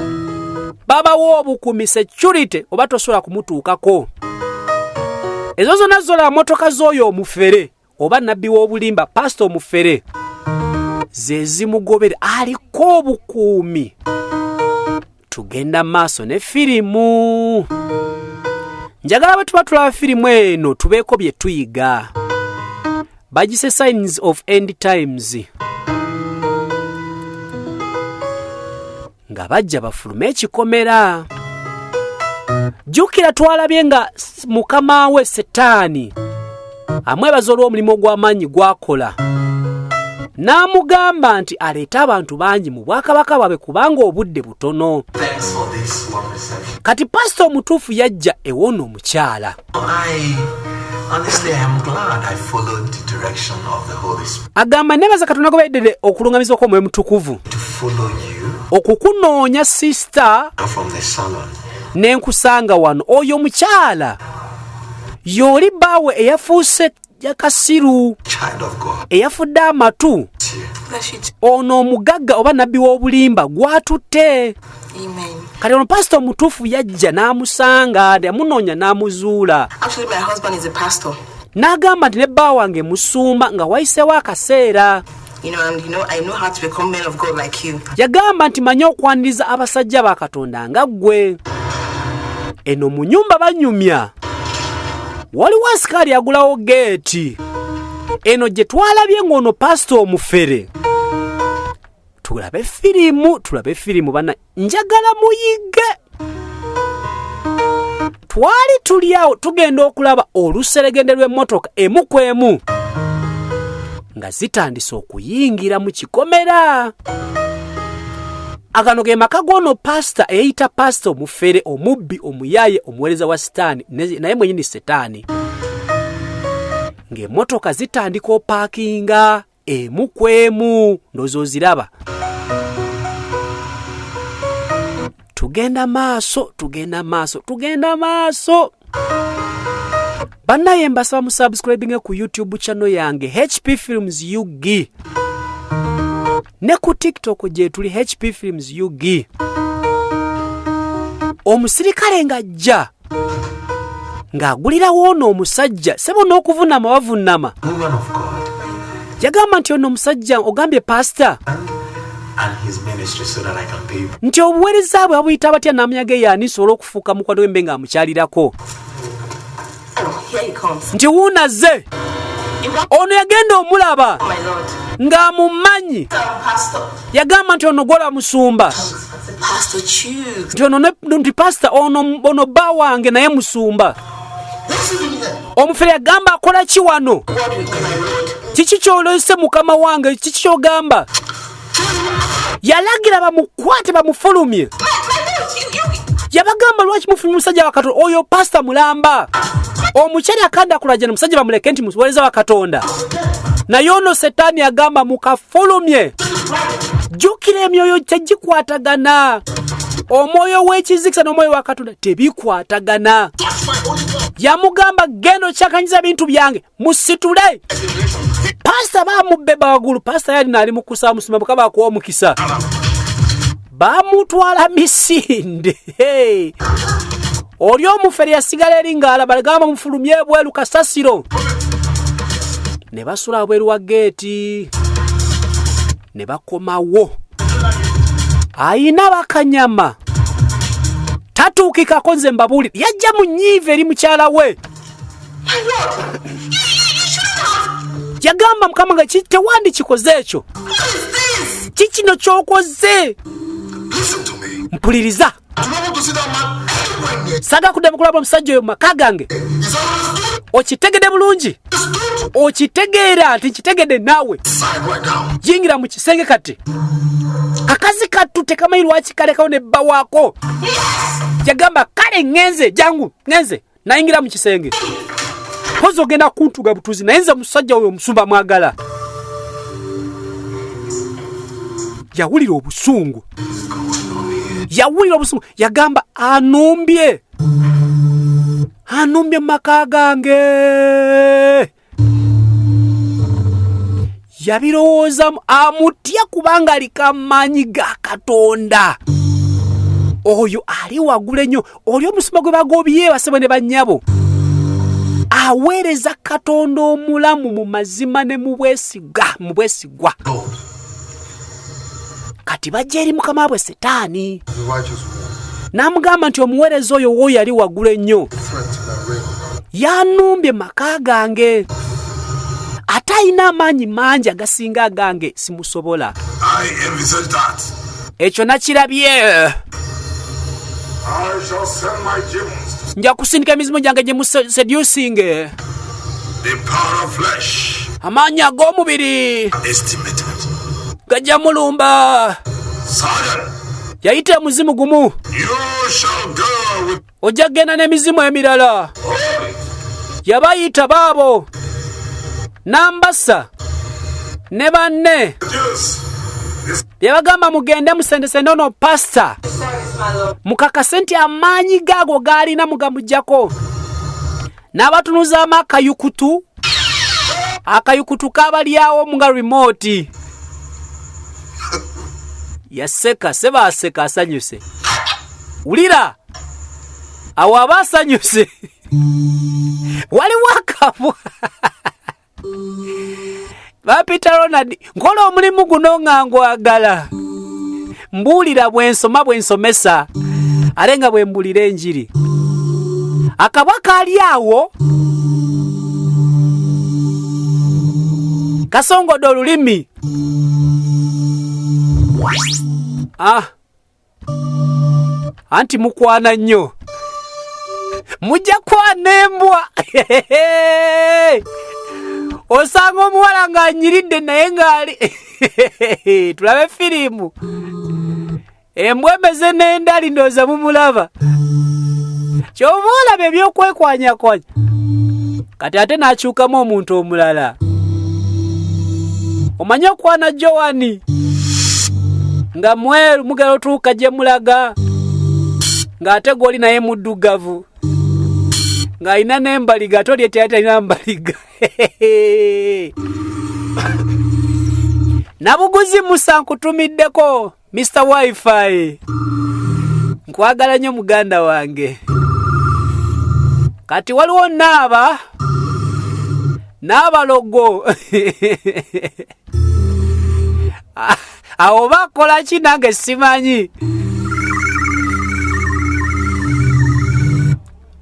babawa obukuumi, security, oba tosobola kumutuukako. Ezo zonna zola motoka z'oyo omufere oba nabbi w'obulimba, pasita omufere, ze zimugobere, aliko obukuumi. Tugenda maaso ne firimu. Njagala bwe tuba tulaba firimu eno tubeeko bye tuyiga. Bagise Signs of End Times. Nga bajja bafulume ekikomera, jjukira twalabye nga mukama we Setaani amwebaza olw'omulimu ogw'amaanyi gw'akola, n'amugamba nti aleete abantu bangi mu bwakabaka bwabwe kubanga obudde butono. Thanks for this warm reception. Kati pasita omutuufu yajja ewona omukyala. I honestly, I am glad I followed the direction of the Holy Spirit Agamba, "Nebaza Katonda gobeddere okulungamizibwa kw'Omwoyo Mutukuvu to follow you okukunoonya, sister, from the salon. Ne nkusanga wano." Oyo omukyala y'oli bbaawe eyafuuse yakasiru, Child of God. eyafudde amatu. Bless you. Ono omugagga oba nabbi w'obulimba gwatutte. Amen. Kati ono pasita omutuufu yajja n'amusanga, yamunoonya n'amuzuula. Actually, my husband is a pastor. N'agamba nti, "Ne bba wange musumba." Nga wayiseewo akaseera, And I know how to become men of God like you. yagamba nti, "Manye okwaniriza abasajja ba Katonda nga ggwe." Eno mu nnyumba banyumya, waliwo asikaali agulawo geeti eno gye twalabye ng'ono pasita omufere. Tulabe firimu, tulabe firimu bana, njagala muyige. Twali tuli awo tugenda okulaba oluseregende lw'emmotoka emu ku emu nga zitandise okuyingira mu kikomera. Agano ge maka g'ono pasita eyeyita pasita omufere, omubbi, omuyaaye, omuweereza wa Sitaani, naye mwenyini Setaani. Ng'emmotoka zitandika opaakinga emu ku emu, ndowooza oziraba. Tugenda maaso, tugenda maaso, tugenda maaso. Bannaye, mbasaba musubscribinge ku YouTube channel yange HP Films UG, ne ku TikTok gye tuli HP Films UG. Omusirikale ng'ajja ng'agulirawo ono omusajja, sebo, n'okuvunama bavunama. Woman of God Yagamba nti, "Ono omusajja ogambye pasita and his ministry so that I can pay you." nti obuweereza bwe babuyita batya?" N'amanya ge yaani, nsobole okufuuka mukwano gwe mbe ng'amukyalirako. Oh, here he comes. Nti, "Wuunazze." Ono yagenda omulaba My Lord. ng'amumanyi. Pastor. Yagamba nti, "Ono gwolaba musumba." That's Pastor Chuks. Nti ono nti pasita ono ono bba wange naye musumba. Omufere yagamba akola ki wano? Kiki kyolese mukama wange? Kiki kyogamba? Yalagira bamukwate bamufulumye. Yabagamba lwaki mufulumye musajja wa Katonda oyo pasita mulamba. Omukyali akanda akulajana musajja bamuleke nti muweereza wa Katonda. Naye ono setaani agamba mukafulumye. Jjukira emyoyo tegikwatagana. Omwoyo w'ekizikisa n'omwoyo wa Katonda tebikwatagana. Yamugamba genda okyakanyiza ebintu byange musitule. Pasita bamubeba waggulu. Pasita yali naali mu kusaba musumba Mukama akuwa omukisa. Bamutwala misinde. Hey. Oli omufere yasigala eri ng'alaba gamba mufulumye ebweru kasasiro. Ne basula bweru wa geeti ne bakomawo. Ayina bakanyama tatuukikako. Nze mbabuulire yajja mu nnyiivu eri mukyala we. Yagamba mukama nga tewandikikoze ekyo. Ki kino ky'okoze? Mpuliriza, saagala kuddamu kulaba omusajja oyo mu maka gange. Okitegedde bulungi? Okitegeera nti nkitegedde naawe. Yingira mu kisenge kati. Kakazi kattu tekamanyi lwaki kalekawo ne bba waako. Yagamba kale ŋŋenze, jangu ŋŋenze. Nayingira mu kisenge. Pozi ogenda kuntuga butuzi, naye nze omusajja oyo omusumba mwagala. Yawulira obusungu, yawulira obusungu. Yagamba anumbye, anumbye mu maka gange. Yabirowoozamu amutya kubanga aliko amaanyi ga Katonda. Oyo ali waggulu ennyo. Oli omusumba gwe bagobye basebo ne bannyabo aweereza Katonda omulamu mu mazima ne mu bwesiga, mu bwesigwa. Kati bajja eri mukama bwe Setaani n'amugamba nti omuweereza oyo w'oyo ali waggulu ennyo yanumbye maka gange, ate alina amaanyi mangi agasinga agange, simusobola. Ekyo nakirabye. Nja kusindika emizimu gyange gye museducinge. Amaanyi ag'omubiri gajja mulumba. Yayita omuzimu gumu, ojja kugenda n'emizimu emirala. Yabayita baabo nambasa ne banne. Yabagamba mugende musendesende ono pasita, mukakase nti amaanyi gaago gaalina mugamuggyako. N'abatunuzaamu akayukutu, akayukutu kabalyawo nga remote. Yaseka sebaaseka asanyuse. Wulira awo aba asanyuse. Waliwo akabwa bapita Ronald. Nkola omulimu guno nga ngwagala, mbuulira bwensoma bwensomesa ate nga bwe mbulira enjiri. Akabwa kaali awo kasongodde olulimi. Ah, anti mukwana nnyo, mujja kwana embwa. Osanga omuwala ng'anyiridde naye ng'ali tulabe firimu embwa emeze n'endali. Ndowooza mumulaba kyova olaba ebyokwekwanya kati ate n'akyukamu omuntu omulala. Omanye okwana Joani nga mweru, mugala otuuka gye mulaga ng'ate gw'oli naye muddugavu ng'alina n'embaliga, ate oli etyali talina mbaliga. Nabuguzi Musa, nkutumiddeko Mr Wifi, nkwagala nnyo muganda wange. Kati waliwo naaba n'abalogo awo bakola ki nange simanyi.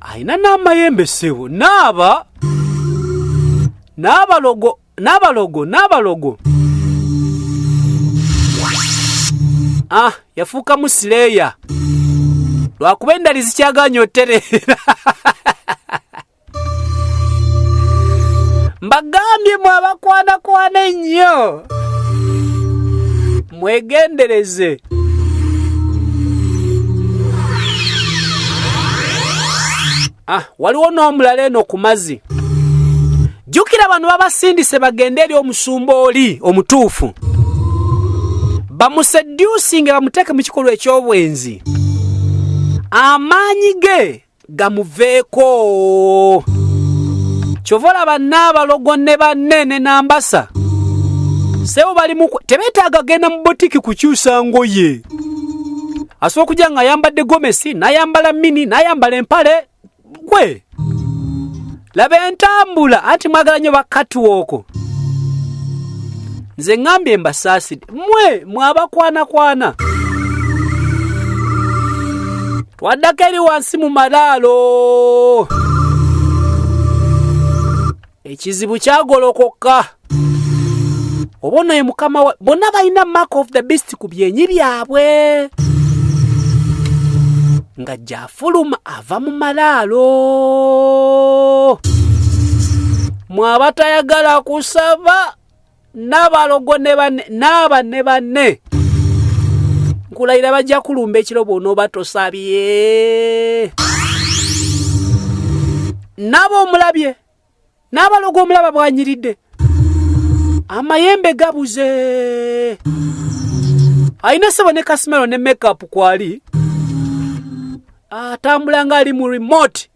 Alina n'amayembe ssebo. Naaba n'abalogo n'abalogo n'abalogo. Ah, yafuuka musileeya lwakuba endali zikyaganya otereera. Mbagambye mwe abakwanakwana ennyo mwegendereze. Ah, waliwo n'omulala eno ku mazzi. Jjukira bano babasindise bagende eri omusumba oli omutuufu bamusedusinge bamuteeke mu kikolwa eky'obwenzi, amaanyi ge gamuveeko. Kyova olaba n'abalogo ne banne ne nambasa sebo bali mu tebeetaaga genda mu botiki kukyusa ngoye. Asobola okujja ng'ayambadde gomesi n'ayambala mini n'ayambala empale. Gwe laba entambula, anti mwagala nnyo bakatuwooko. Nze ŋŋambye mbasaasidde mmwe mwabakwanakwana. Twaddako eri wansi mu malaalo, ekizibu kyagolokoka. Oba ono ye mukama wa bonna balina mark of the beast ku byenyi byabwe, nga gyafuluma ava mu malaalo. Mwaba tayagala kusaba n'abalogo ne banne n'aba ne banne, nkulayira bajja kulumba ekiro bw'onooba tosabye. N'aba omulabye n'abalogo omulaba bwanyiridde, amayembe gabuze, alina sebo ne kasimero ne makeup kwali atambula ng'ali mu remote.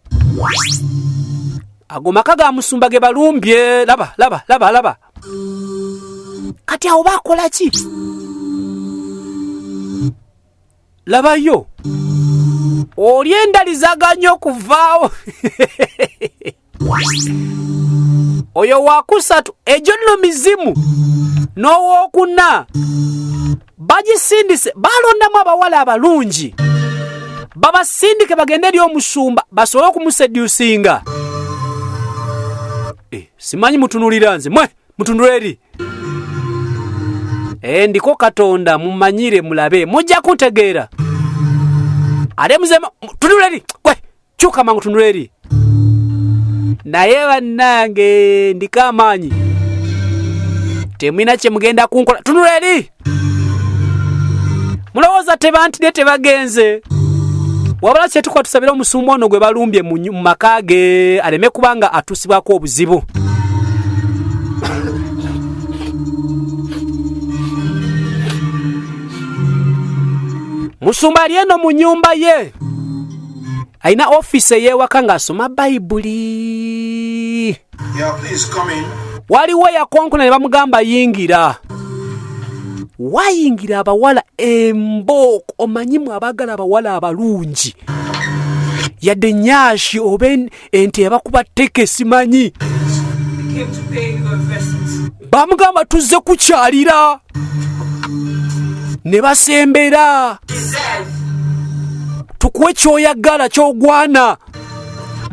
Ago maka ga musumba ge balumbye. Laba, laba, laba, laba. Kati awo bakola ki? Labayo oli endali zaganye okuvaawo. Oyo wakusatu, egyo nno mizimu. N'owookuna bagisindise, balondamu abawala abalungi babasindike bagende eri omusumba basobole okumusedusinga. Eh, simanyi mutunulira nze, mwe mutunula eri. Eh, ndiko Katonda mumanyire, mulabe mujja kuntegeera. Ate muze tunula eri, gwe kyuka mangu tunula eri. Naye bannange ndiko amaanyi, temulina kye mugenda kunkola. Tunula eri, mulowooza tebantidde, tebagenze. Wabula kyetukola tusabire omusumba ono gwe balumbye mu maka ge aleme kubanga atuusibwako obuzibu. Musumba ali eno mu nnyumba ye, alina ofiisi ey'ewaka ng'asoma Bayibuli. Yeah, please come in. Waliwo eyakonkona ne bamugamba yingira. Wayingira abawala embooko. Omanyimu abaagala abawala abalungi, yadde nyashi oba ente yabakuba tteke simanyi. We came to pay you a visit. Bamugamba tuzze kukyalira ne basembera. Deserve. Tukuwe kyoyagala kyogwana.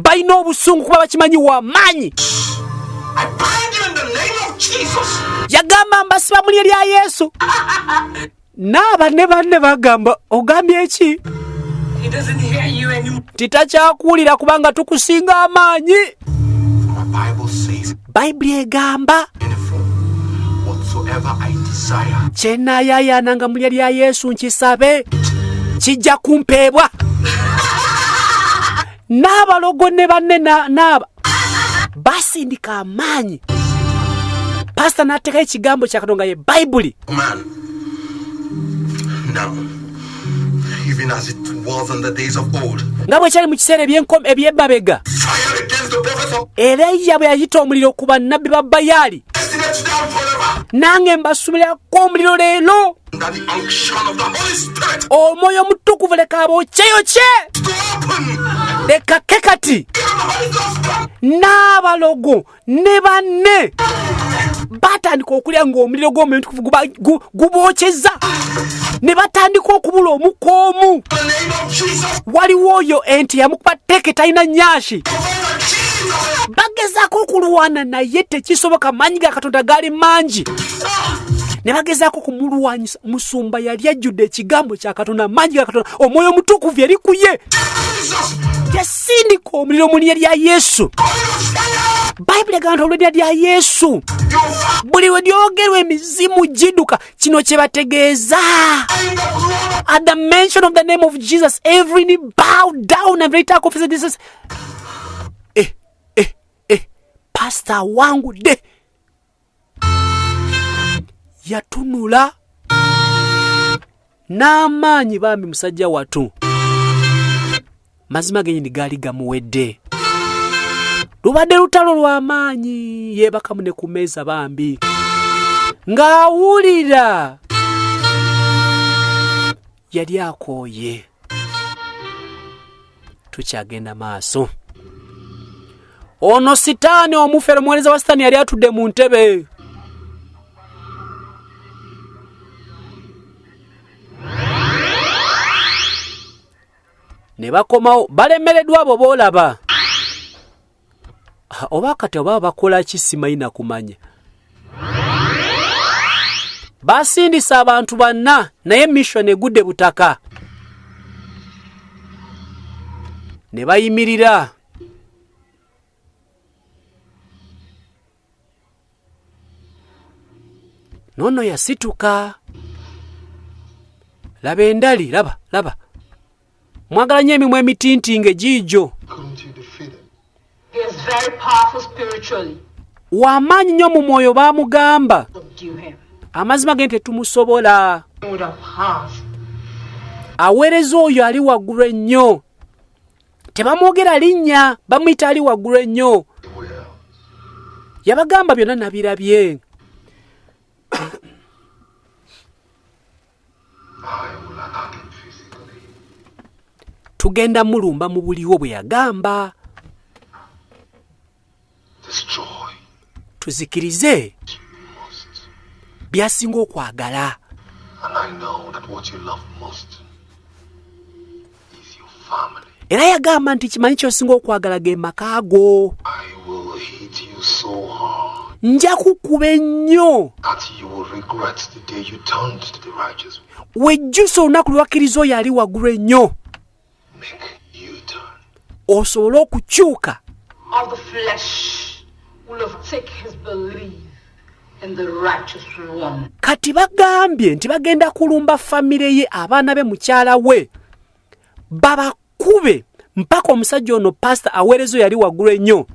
Balina obusungu kuba bakimanyi wamaanyi. I bind you in the name of Jesus. Yagamba mbasiba mu lye lya Yesu. Naaba ne banne bagamba ogambye eki? He doesn't hear you anymore. Titakyakuwulira kubanga tukusinga amaanyi. My Bible says, Bayibuli egamba anything whatsoever I desire, kyenaayayaananga mu lye lya Yesu nkisabe kijja kumpeebwa. N'abalogo ne banne n'aba basindika amaanyi, pasita n'ateekayo ekigambo kya Katonda ye Bayibuli. Man. Now, even as it was in the days of old, Nga bwe kyali mu kiseera eby'emabega, fire against the prophets of Eraya bwe yayita omuliro ku bannabbi ba Bayaali, destiny to them forever. Nange mbasuubirako omuliro leero. That the unction of the Holy Spirit Omwoyo Omutukuvu leka abokyeyokye to open. Leka ke kati. The Holy Ghost come. N'abalogo ne banne batandika okulya ng'omuliro gw'Omwoyo Omutukuvu gubokyeza ne batandika okubula omukka omu. In the name of Jesus. Waliwo oyo ente yamukuba teke talina nyashi. Over Jesus. Bagezaako okulwana naye tekisoboka, maanyi ga Katonda gaali mangi. Ne bagezaako kumulwanyisa. Musumba yali ajjudde ekigambo kya Katonda, amaanyi ga Katonda, omwoyo omutukuvu yali ku ye. Yasindika omuliro mu linnya lya Yesu. Bayibuli egamba nti olw'erinnya lya Yesu buli lwe lyogerwa emizimu giduka. Kino kye bategeeza. At the mention of the name of Jesus, every knee bow down and every tongue confess Jesus. Eh, eh, eh, pastor awangudde. Yatunula n'amaanyi bambi musajja watu, mazima genyini gaali gamuwedde. Lubadde lutalo lw'amaanyi. Yeebakamu ne ku meeza bambi ng'awulira yali akooye. Tukyagenda maaso. Ono sitaani omufere, omuweereza wa sitaani, yali atudde mu ntebe. Ne bakomawo balemereddwa. Abo boolaba oba kati oba bakola ki simanyi na kumanya. Basindisa abantu banna, naye mission egudde butaka. Ne bayimirira. Nono yasituka. Laba endali, laba, laba. Mwagala nnyo emimwa emitintinge giigyo. Couldn't you defeat him? He is very powerful spiritually. W'amaanyi nnyo mu mwoyo, baamugamba. Subdue him. Amazima ge tetumusobola. Would have has. Aweereza oyo ali waggulu ennyo. Tebamwogera linnya, bamuyita ali waggulu ennyo. Well, Yabagamba byonna nabirabye. I will attack him physically. Tugenda mulumba mu buliwo, bwe yagamba. Destroy Tuzikirize most. By'asinga okwagala. And I know that what you love most is your family. Era yagamba nti kimanyi ky'osinga okwagala ge maka go. I will hit you so hard Nja kukuba ennyo that you will regret the day you turned to the righteous. Wejjusa olunaku lwe wakkiriza oyo ali waggulu ennyo. Make you turn. Osobole okukyuka. Of the flesh will overtake his belief in the righteous one. Kati bagambye nti bagenda kulumba famire ye, abaana be, mukyala we, babakube mpaka omusajja ono pasita aweereza oyo yali waggulu ennyo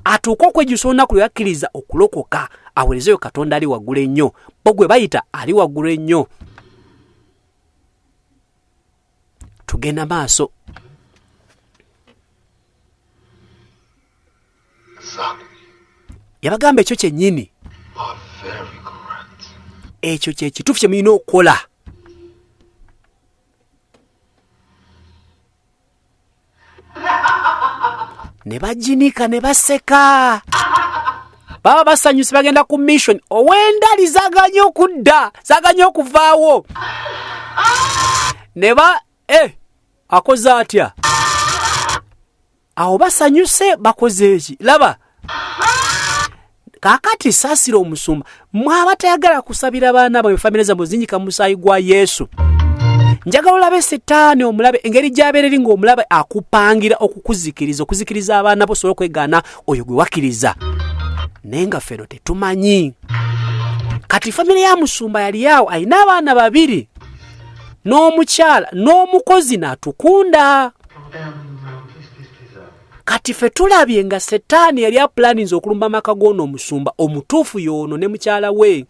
atuuke okwejjusa olunaku lwe yakkiriza okulokoka, aweerezeyo Katonda ali waggulu ennyo, bo gwe bayita ali waggulu ennyo. Tugenda maaso. Exactly. Yabagamba ekyo kyennyini. You are very correct. Ekyo kye kituufu kye mulina okukola. Ne baginika ne baseka, baba basanyuse, bagenda ku mission. Ow'endali zaganye okudda, zaganye okuvaawo. Ne ba eh, akoze atya awo? Basanyuse, bakoze eki? Laba kaakati, saasira omusumba. Mwaba tayagala kusabira baana bamwe, famire zammwe zinyika mu musaayi gwa Yesu. Njagala olabe setaani omulabe engeri gy'abeera eri ng'omulabe akupangira okukuzikiriza, okuzikiriza abaana bo, osobola okwegaana oyo gwe wakkiriza, naye nga ffeno tetumanyi. Kati famire ya musumba yali awo, alina abaana babiri n'omukyala n'omukozi n'atukunda. Kati ffe tulabye nga setaani yali apulaninze okulumba amaka g'ono omusumba omutuufu y'ono ne mukyala we,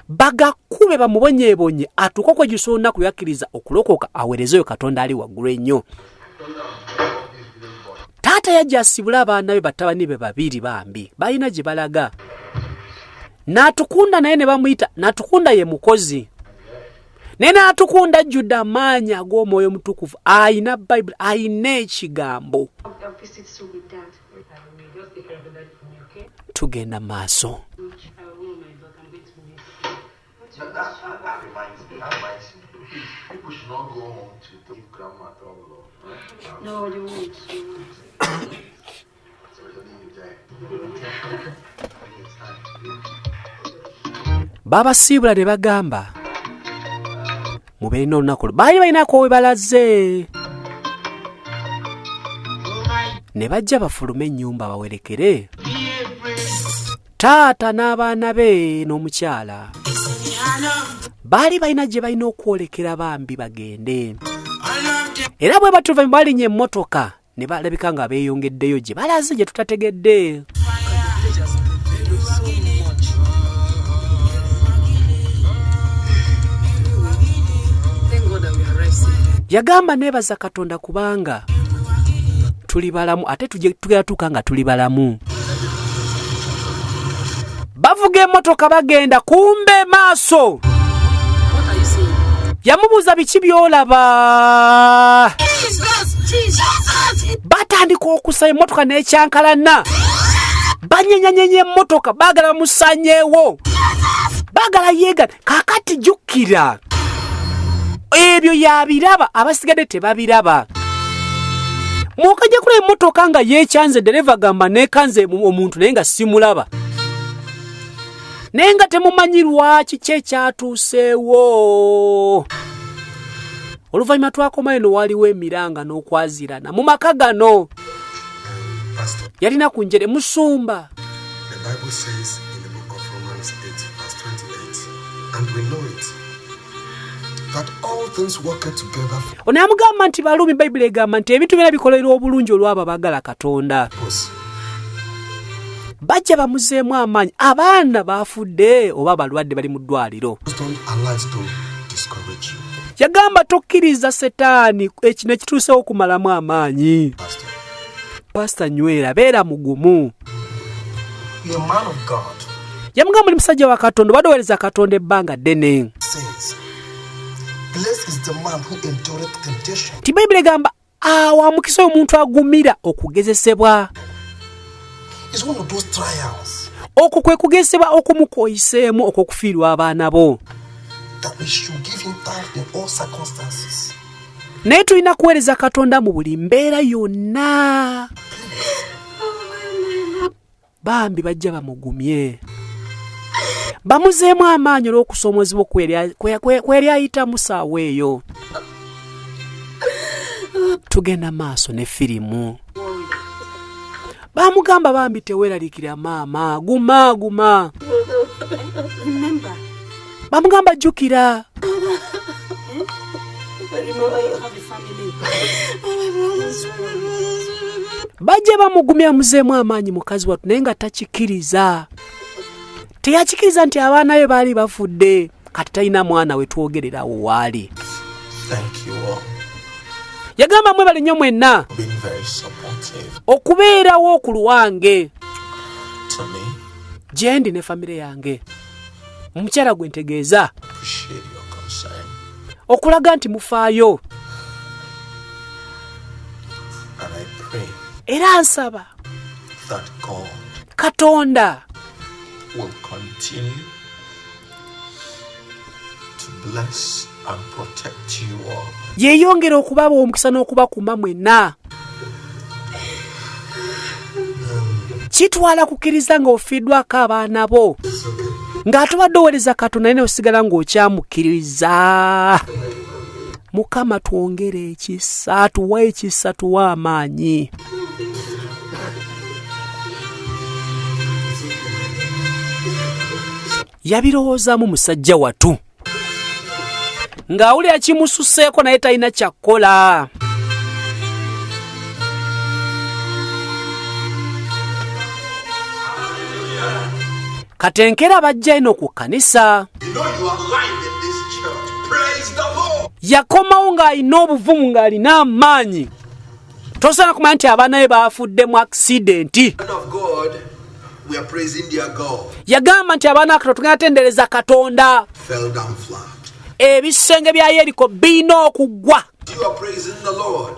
bagakube bamubonyeebonye atuuke okwejjusa olunaku lwe yakkiriza okulokoka, aweerezeyo Katonda ali waggulu ennyo. Taata yajja asibule abaana be, batabani be babiri bambi balina gye balaga. N'atukunda naye ne bamuyita N'atukunda, ye mukozi, naye n'atukunda ajjudde amaanyi ag'omwoyo omutukuvu, ayina Bayibuli, ayina ekigambo. I'll visit soon with Dad. Just take care of the dad for me, okay? Tugenda maaso. I will, my dog. I'm going to miss you. That reminds me. That reminds me. Please, people should not go home to give grandma trouble. Right? No, they won't. They won't. Especially you there. It's time. Babasiibula ne bagamba mubeere n'olunaku baali balinako we balaze ne bajja bafulume ennyumba bawerekere taata n'abaana be n'omukyala. Baali balina gye balina okwolekera bambi bagende, era bwe batyo oluvannyuma balinnya emmotoka ne balabika nga beeyongeddeyo gye balaze gye tutategedde. Thank God that we arrived safe. Yagamba neebaza Katonda kubanga tuli balamu, ate tugenda tuuka nga tuli balamu. Bavuga emmotoka bagenda, kumbe maaso. What are you saying? Yamubuuza biki by'olaba? Jesus! Jesus! Batandika okusa emmotoka n'ekyankalana, banyenyanyenya emmotoka, baagala bamusanyeewo, baagala yeegana. Kaakati jjukira ebyo yabiraba, abasigadde tebabiraba. Mwokajja kulaba emmotoka nga yeekyanze, dereva gamba neekanze omuntu naye nga simulaba, naye nga temumanyi lwaki ki ekyatuuseewo. Oluvannyuma twakomayo no waliwo emiranga n'okwazirana mu maka gano. Pastor, Yalina ku njere musumba. the Bible says in the book of Romans 8, verse 28, and we know it, that all things work together for Ono yamugamba nti Baluumi Bayibuli egamba nti ebintu byonna bikolerwa obulungi olw'abo abaagala Katonda. purpose. Bajja bamuzeemu amaanyi, abaana baafudde oba balwadde bali mu ddwaliro. Don't allow it to discourage you, Yagamba tokkiriza setaani ekino ekituusewo okumalamu amaanyi. Pastor. Pasita, nywera, beera mugumu. You're a man of God. Yamugamba muli musajja wa Katonda, obadde oweereza Katonda ebbanga ddene. Says, Blessed is the man who endureth temptation. Nti Bayibuli egamba awo amukisa omuntu agumira okugezesebwa. It's one of those trials Okwo kwe kugezesebwa okumukoyiseemu okw'okufiirwa abaana bo, that we should give him thanks in all circumstances. Naye tulina kuweereza Katonda mu buli mbeera yonna. Bambi bajja bamugumye, bamuzeemu amaanyi olw'okusoomozebwa kweri ayitamu saawa eyo. Tugenda maaso ne firimu. Bamugamba bambi teweeraliikirira maama, guma guma. Remember, Bamugamba jjukira. remember you have a family. Bajja bamugumya, muzeemu amaanyi mukazi wattu, naye nga takikiriza, teyakikiriza nti abaana be baali bafudde. Kati talina mwana we twogererawo waali. Thank you all Yagamba mwebale nnyo mwenna for being very supportive okubeerawo ku lwange to me. Gye ndi ne famire yange, omukyala gwe ntegeeza. Appreciate your concern. Okulaga nti mufaayo. And I pray Era nsaba that God Katonda will continue to bless and protect you all. Yeeyongera okubawa omukisa n'okubakuuma mwenna. Kitwala kukkiriza ng'ofiiddwako abaana bo, ng'ate obadde oweereza Katonda, naye nosigala ng'okyamukkiriza. Mukama twongere ekisa, tuwa ekisa, tuwa amaanyi. Yabirowoozaamu musajja watu ng'awulira kimususeeko, naye talina kyakkola. Katenkera bajja eno ku kkanisa. You know you are alive in this church. Praise the Lord. Yakomawo ng'alina obuvumu, ng'alina amaanyi. Tosobola kumanya nti abaana be baafudde mu accident. Man of God, we are praising their God. Yagamba nti abaana kato tugenda tendereza Katonda. Fell down flat. Ebisenge bya Yeriko birina okuggwa. You are praising the Lord.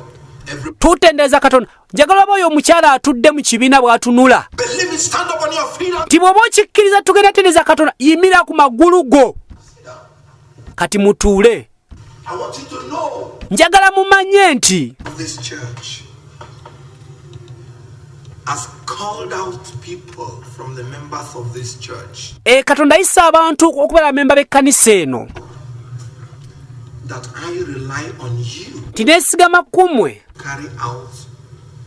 Every Tutendereza Katonda. Njagala oba oyo omukyala atudde mu kibiina bw'atunula. Believe it, stand up on your feet. And Nti bw'oba okikkiriza tugenda tendereza Katonda, yimira ku magulu go. Kati mutuule. I want you to know Njagala mumanye nti this church has come called out people from the members of this church. E, Katonda ayisa abantu okubeera bamemba b'ekkanisa eno. That I rely on you. Nti neesigama ku mmwe. Carry out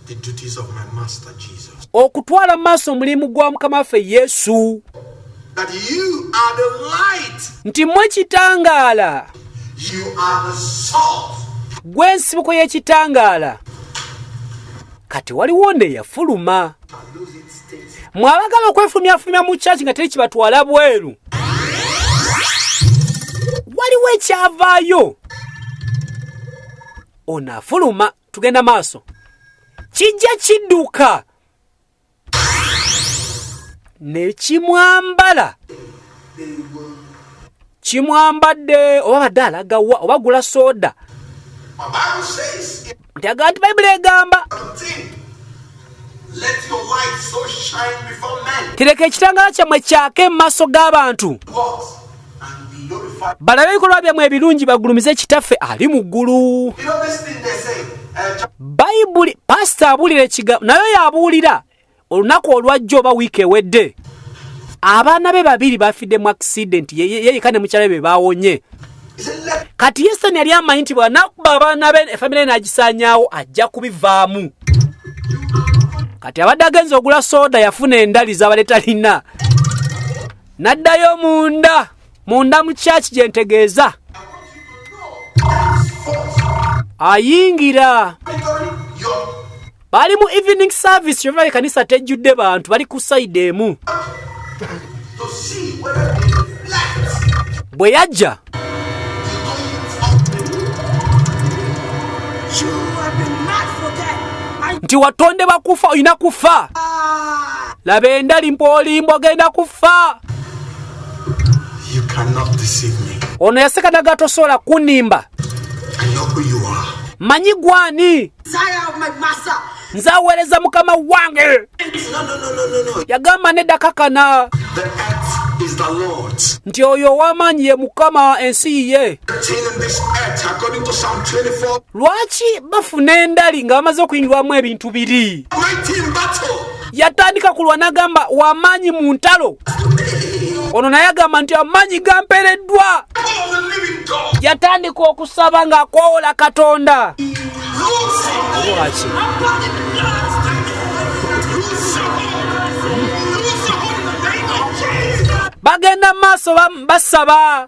the duties of my master Jesus. Okutwala mu maaso omulimu gwa Mukama waffe Yesu. That you are the light. Nti mmwe kitangaala. You are the salt. Gwe nsibuko y'ekitangaala. Kati waliwo nno eyafuluma. Mwe abagala okwefulumyafulumya mu kyaki nga teri kibatwala bweru, waliwo ekyavaayo. Ono afuluma, tugenda maaso, kijja kidduka ne kimwambala. Kimwambadde oba badde alagawa oba gula soda. Nti agamba nti Bayibuli egamba tireka ekitangaala kyammwe kyake mu maaso g'abantu, balabe ebikolwa byammwe ebirungi, bagulumize Kitaffe ali mu ggulu. Bayibuli pasita abuulira ekigambo, nayo yabuulira olunaku olwajja oba wiiki ewedde. Abaana be babiri bafidde mu accident, ye yeka ne mukyala be bawonye. Kati Yeseni yali amanyi nti bw'anaakuba abaana be efamire n'agisaanyaawo ajja kubivaamu. Kati abadde agenza ogula sooda, yafuna endali z'abadde talina, n'addayo munda munda mu kyaki gye ntegeeza ayingira. Bali mu evening service, kyova ekanisa tejjudde bantu, bali ku side emu. Bwe yajja, You have been mad for death. And nti watondebwa kufa, olina kufa. Laba endali mpolimba, ogenda kufa. You cannot deceive me. Ono yaseka naga, tosobola kunnimba. I know who you are. Manyi gwani. Desire of my master. Nze aweereza mukama wange. No, no, no, no, no, no. Yagamba nedda, kakana. The earth is the Lord's. Nti oyo ow'amaanyi ye Mukama, ensi yiye. Everything in this earth, according to Psalm 24, Lwaki bafuna endali nga bamaze okuyingirwamu ebintu biri? Mighty in battle. Yatandika kulwa n'agamba w'amaanyi mu ntalo. Ono naye agamba nti amaanyi gampeereddwa. Of the living God. Yatandika okusaba ng'akoowola Katonda. Loose Lwaki? Loose your hold. Loose your hold in the name of Jesus. Bagenda mu maaso basaba.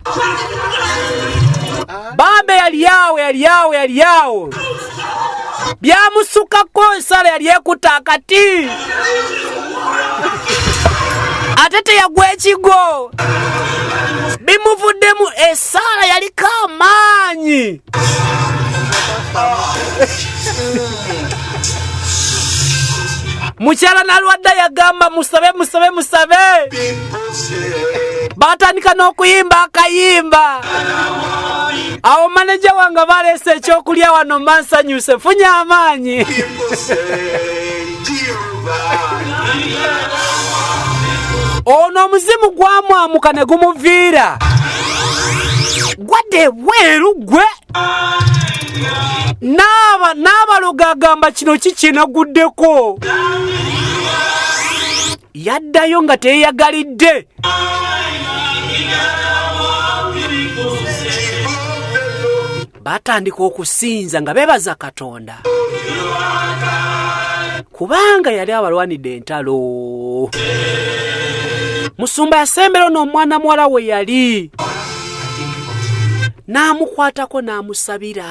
Bambe yali awo, yali awo, yali awo, byamusukako. Ensala yali ekuta akati ate teyagwa ekigo, bimuvuddemu. Esaala yaliko amaanyi. Mukyala Nalwadda yagamba musabe, musabe, musabe. People say, Batandika n'okuyimba akayimba awo. Maneja wange baleese ekyokulya wano, mba nsanyuse, nfunye amaanyi. People say, Jehovah. Ono omuzimu gwamwamuka ne gumuviira, gwadde ebweru gwe naaba n'abaloga. Agamba kino kikinaguddeko, yaddayo nga teyeyagalidde. Batandika okusinza nga beebaza Katonda kubanga yali abalwanidde entalo. Musumba yasembera ono omwana muwala we yali n'amukwatako n'amusabira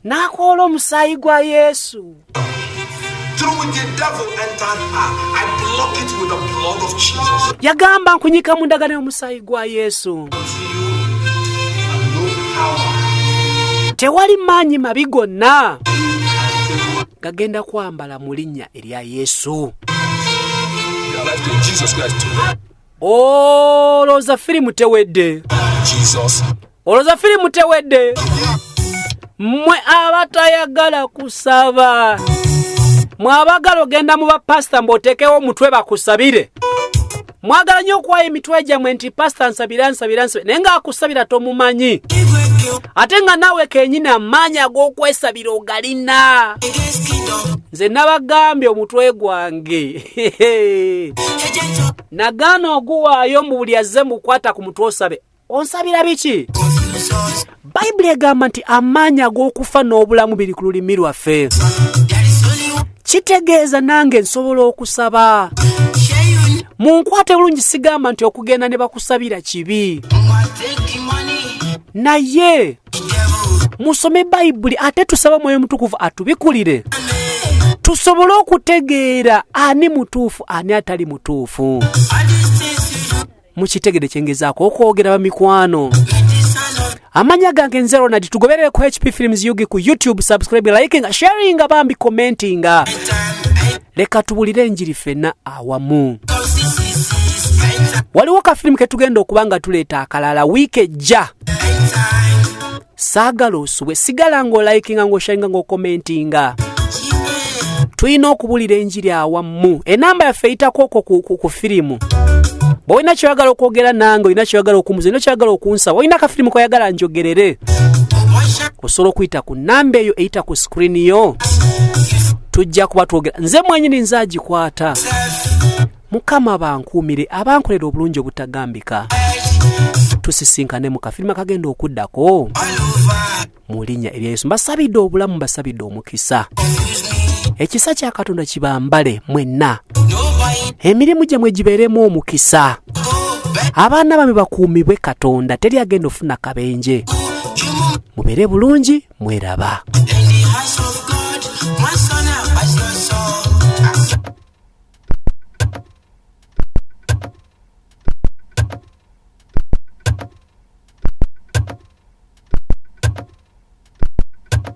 n'akoola omusaayi gwa Yesu. Through which the devil entered her. I block it with the blood of Jesus. Yagamba nkunyika mu ndagano y'omusaayi gwa Yesu. To you, and no power Tewali maanyi mabi gonna gagenda kwambala mu linnya erya Yesu. Your life to Jesus Christ. Olowooza firimu tewedde? Jesus. Olowooza firimu tewedde? Mmwe abatayagala kusaba, mwe abagala ogenda mu bapasita mbw'oteekewo omutwe bakusabire, mwagala nnyo okuwayo emitwe gyammwe nti pasita nsabira, nsabira, nsabira, naye ng'akusabira tomumanyi. Ate nga naawe kenyini amaanyi ag'okwesabira ogalina. Nze nabagambye omutwe gwange nagaana oguwaayo mu buli azze mukwata ku mutwe osabe. Onsabira biki? Bayibuli egamba nti amaanyi ag'okufa n'obulamu biri ku lulimi lwaffe. Kitegeeza nange nsobola okusaba. Munkwate bulungi, sigamba nti okugenda ne bakusabira kibi, naye musome Bayibuli ate tusaba Mwoyo Mutukuvu atubikulire tusobole okutegeera ani mutuufu ani atali mutuufu. Mukitegede kyengezaako okwogera bamikwano. Amanya gange nze Ronald, tugoberere ku HP Films UG ku YouTube, subscribe, liking, sharing, bambi commenting. Leka tubulire enjiri ffenna awamu. Waliwo ka firimu ketugenda okuba nga tuleeta akalala wiiki ejja. Saagala osubwe, sigala ng'olikinga, ng'osharinga, ng'okomentinga. Tulina okubulira enjiri awamu. Enamba yaffe eyitako okwo ku firimu. Bw'olina kyoyagala okwogera nange, olina kyoyagala okumuza, olina kyoyagala okunsaba, olina akafirimu koyagala njogerere, osobola okuyita ku namba eyo eyita ku screen yo. Tujja kuba twogera, nze mwenyini nze agikwata. Mukama bankuumire, abankolera obulungi obutagambika. Tusisinkane mu kafirimu akagenda okuddako mu linnya erya Yesu. Mbasabidde obulamu, mbasabidde omukisa. Ekisa kya Katonda kibambale mwenna, emirimu gyammwe gibeeremu omukisa, abaana bamwe bakuumibwe Katonda, teri agenda ofuna kabenje. Mubeere bulungi, mweraba.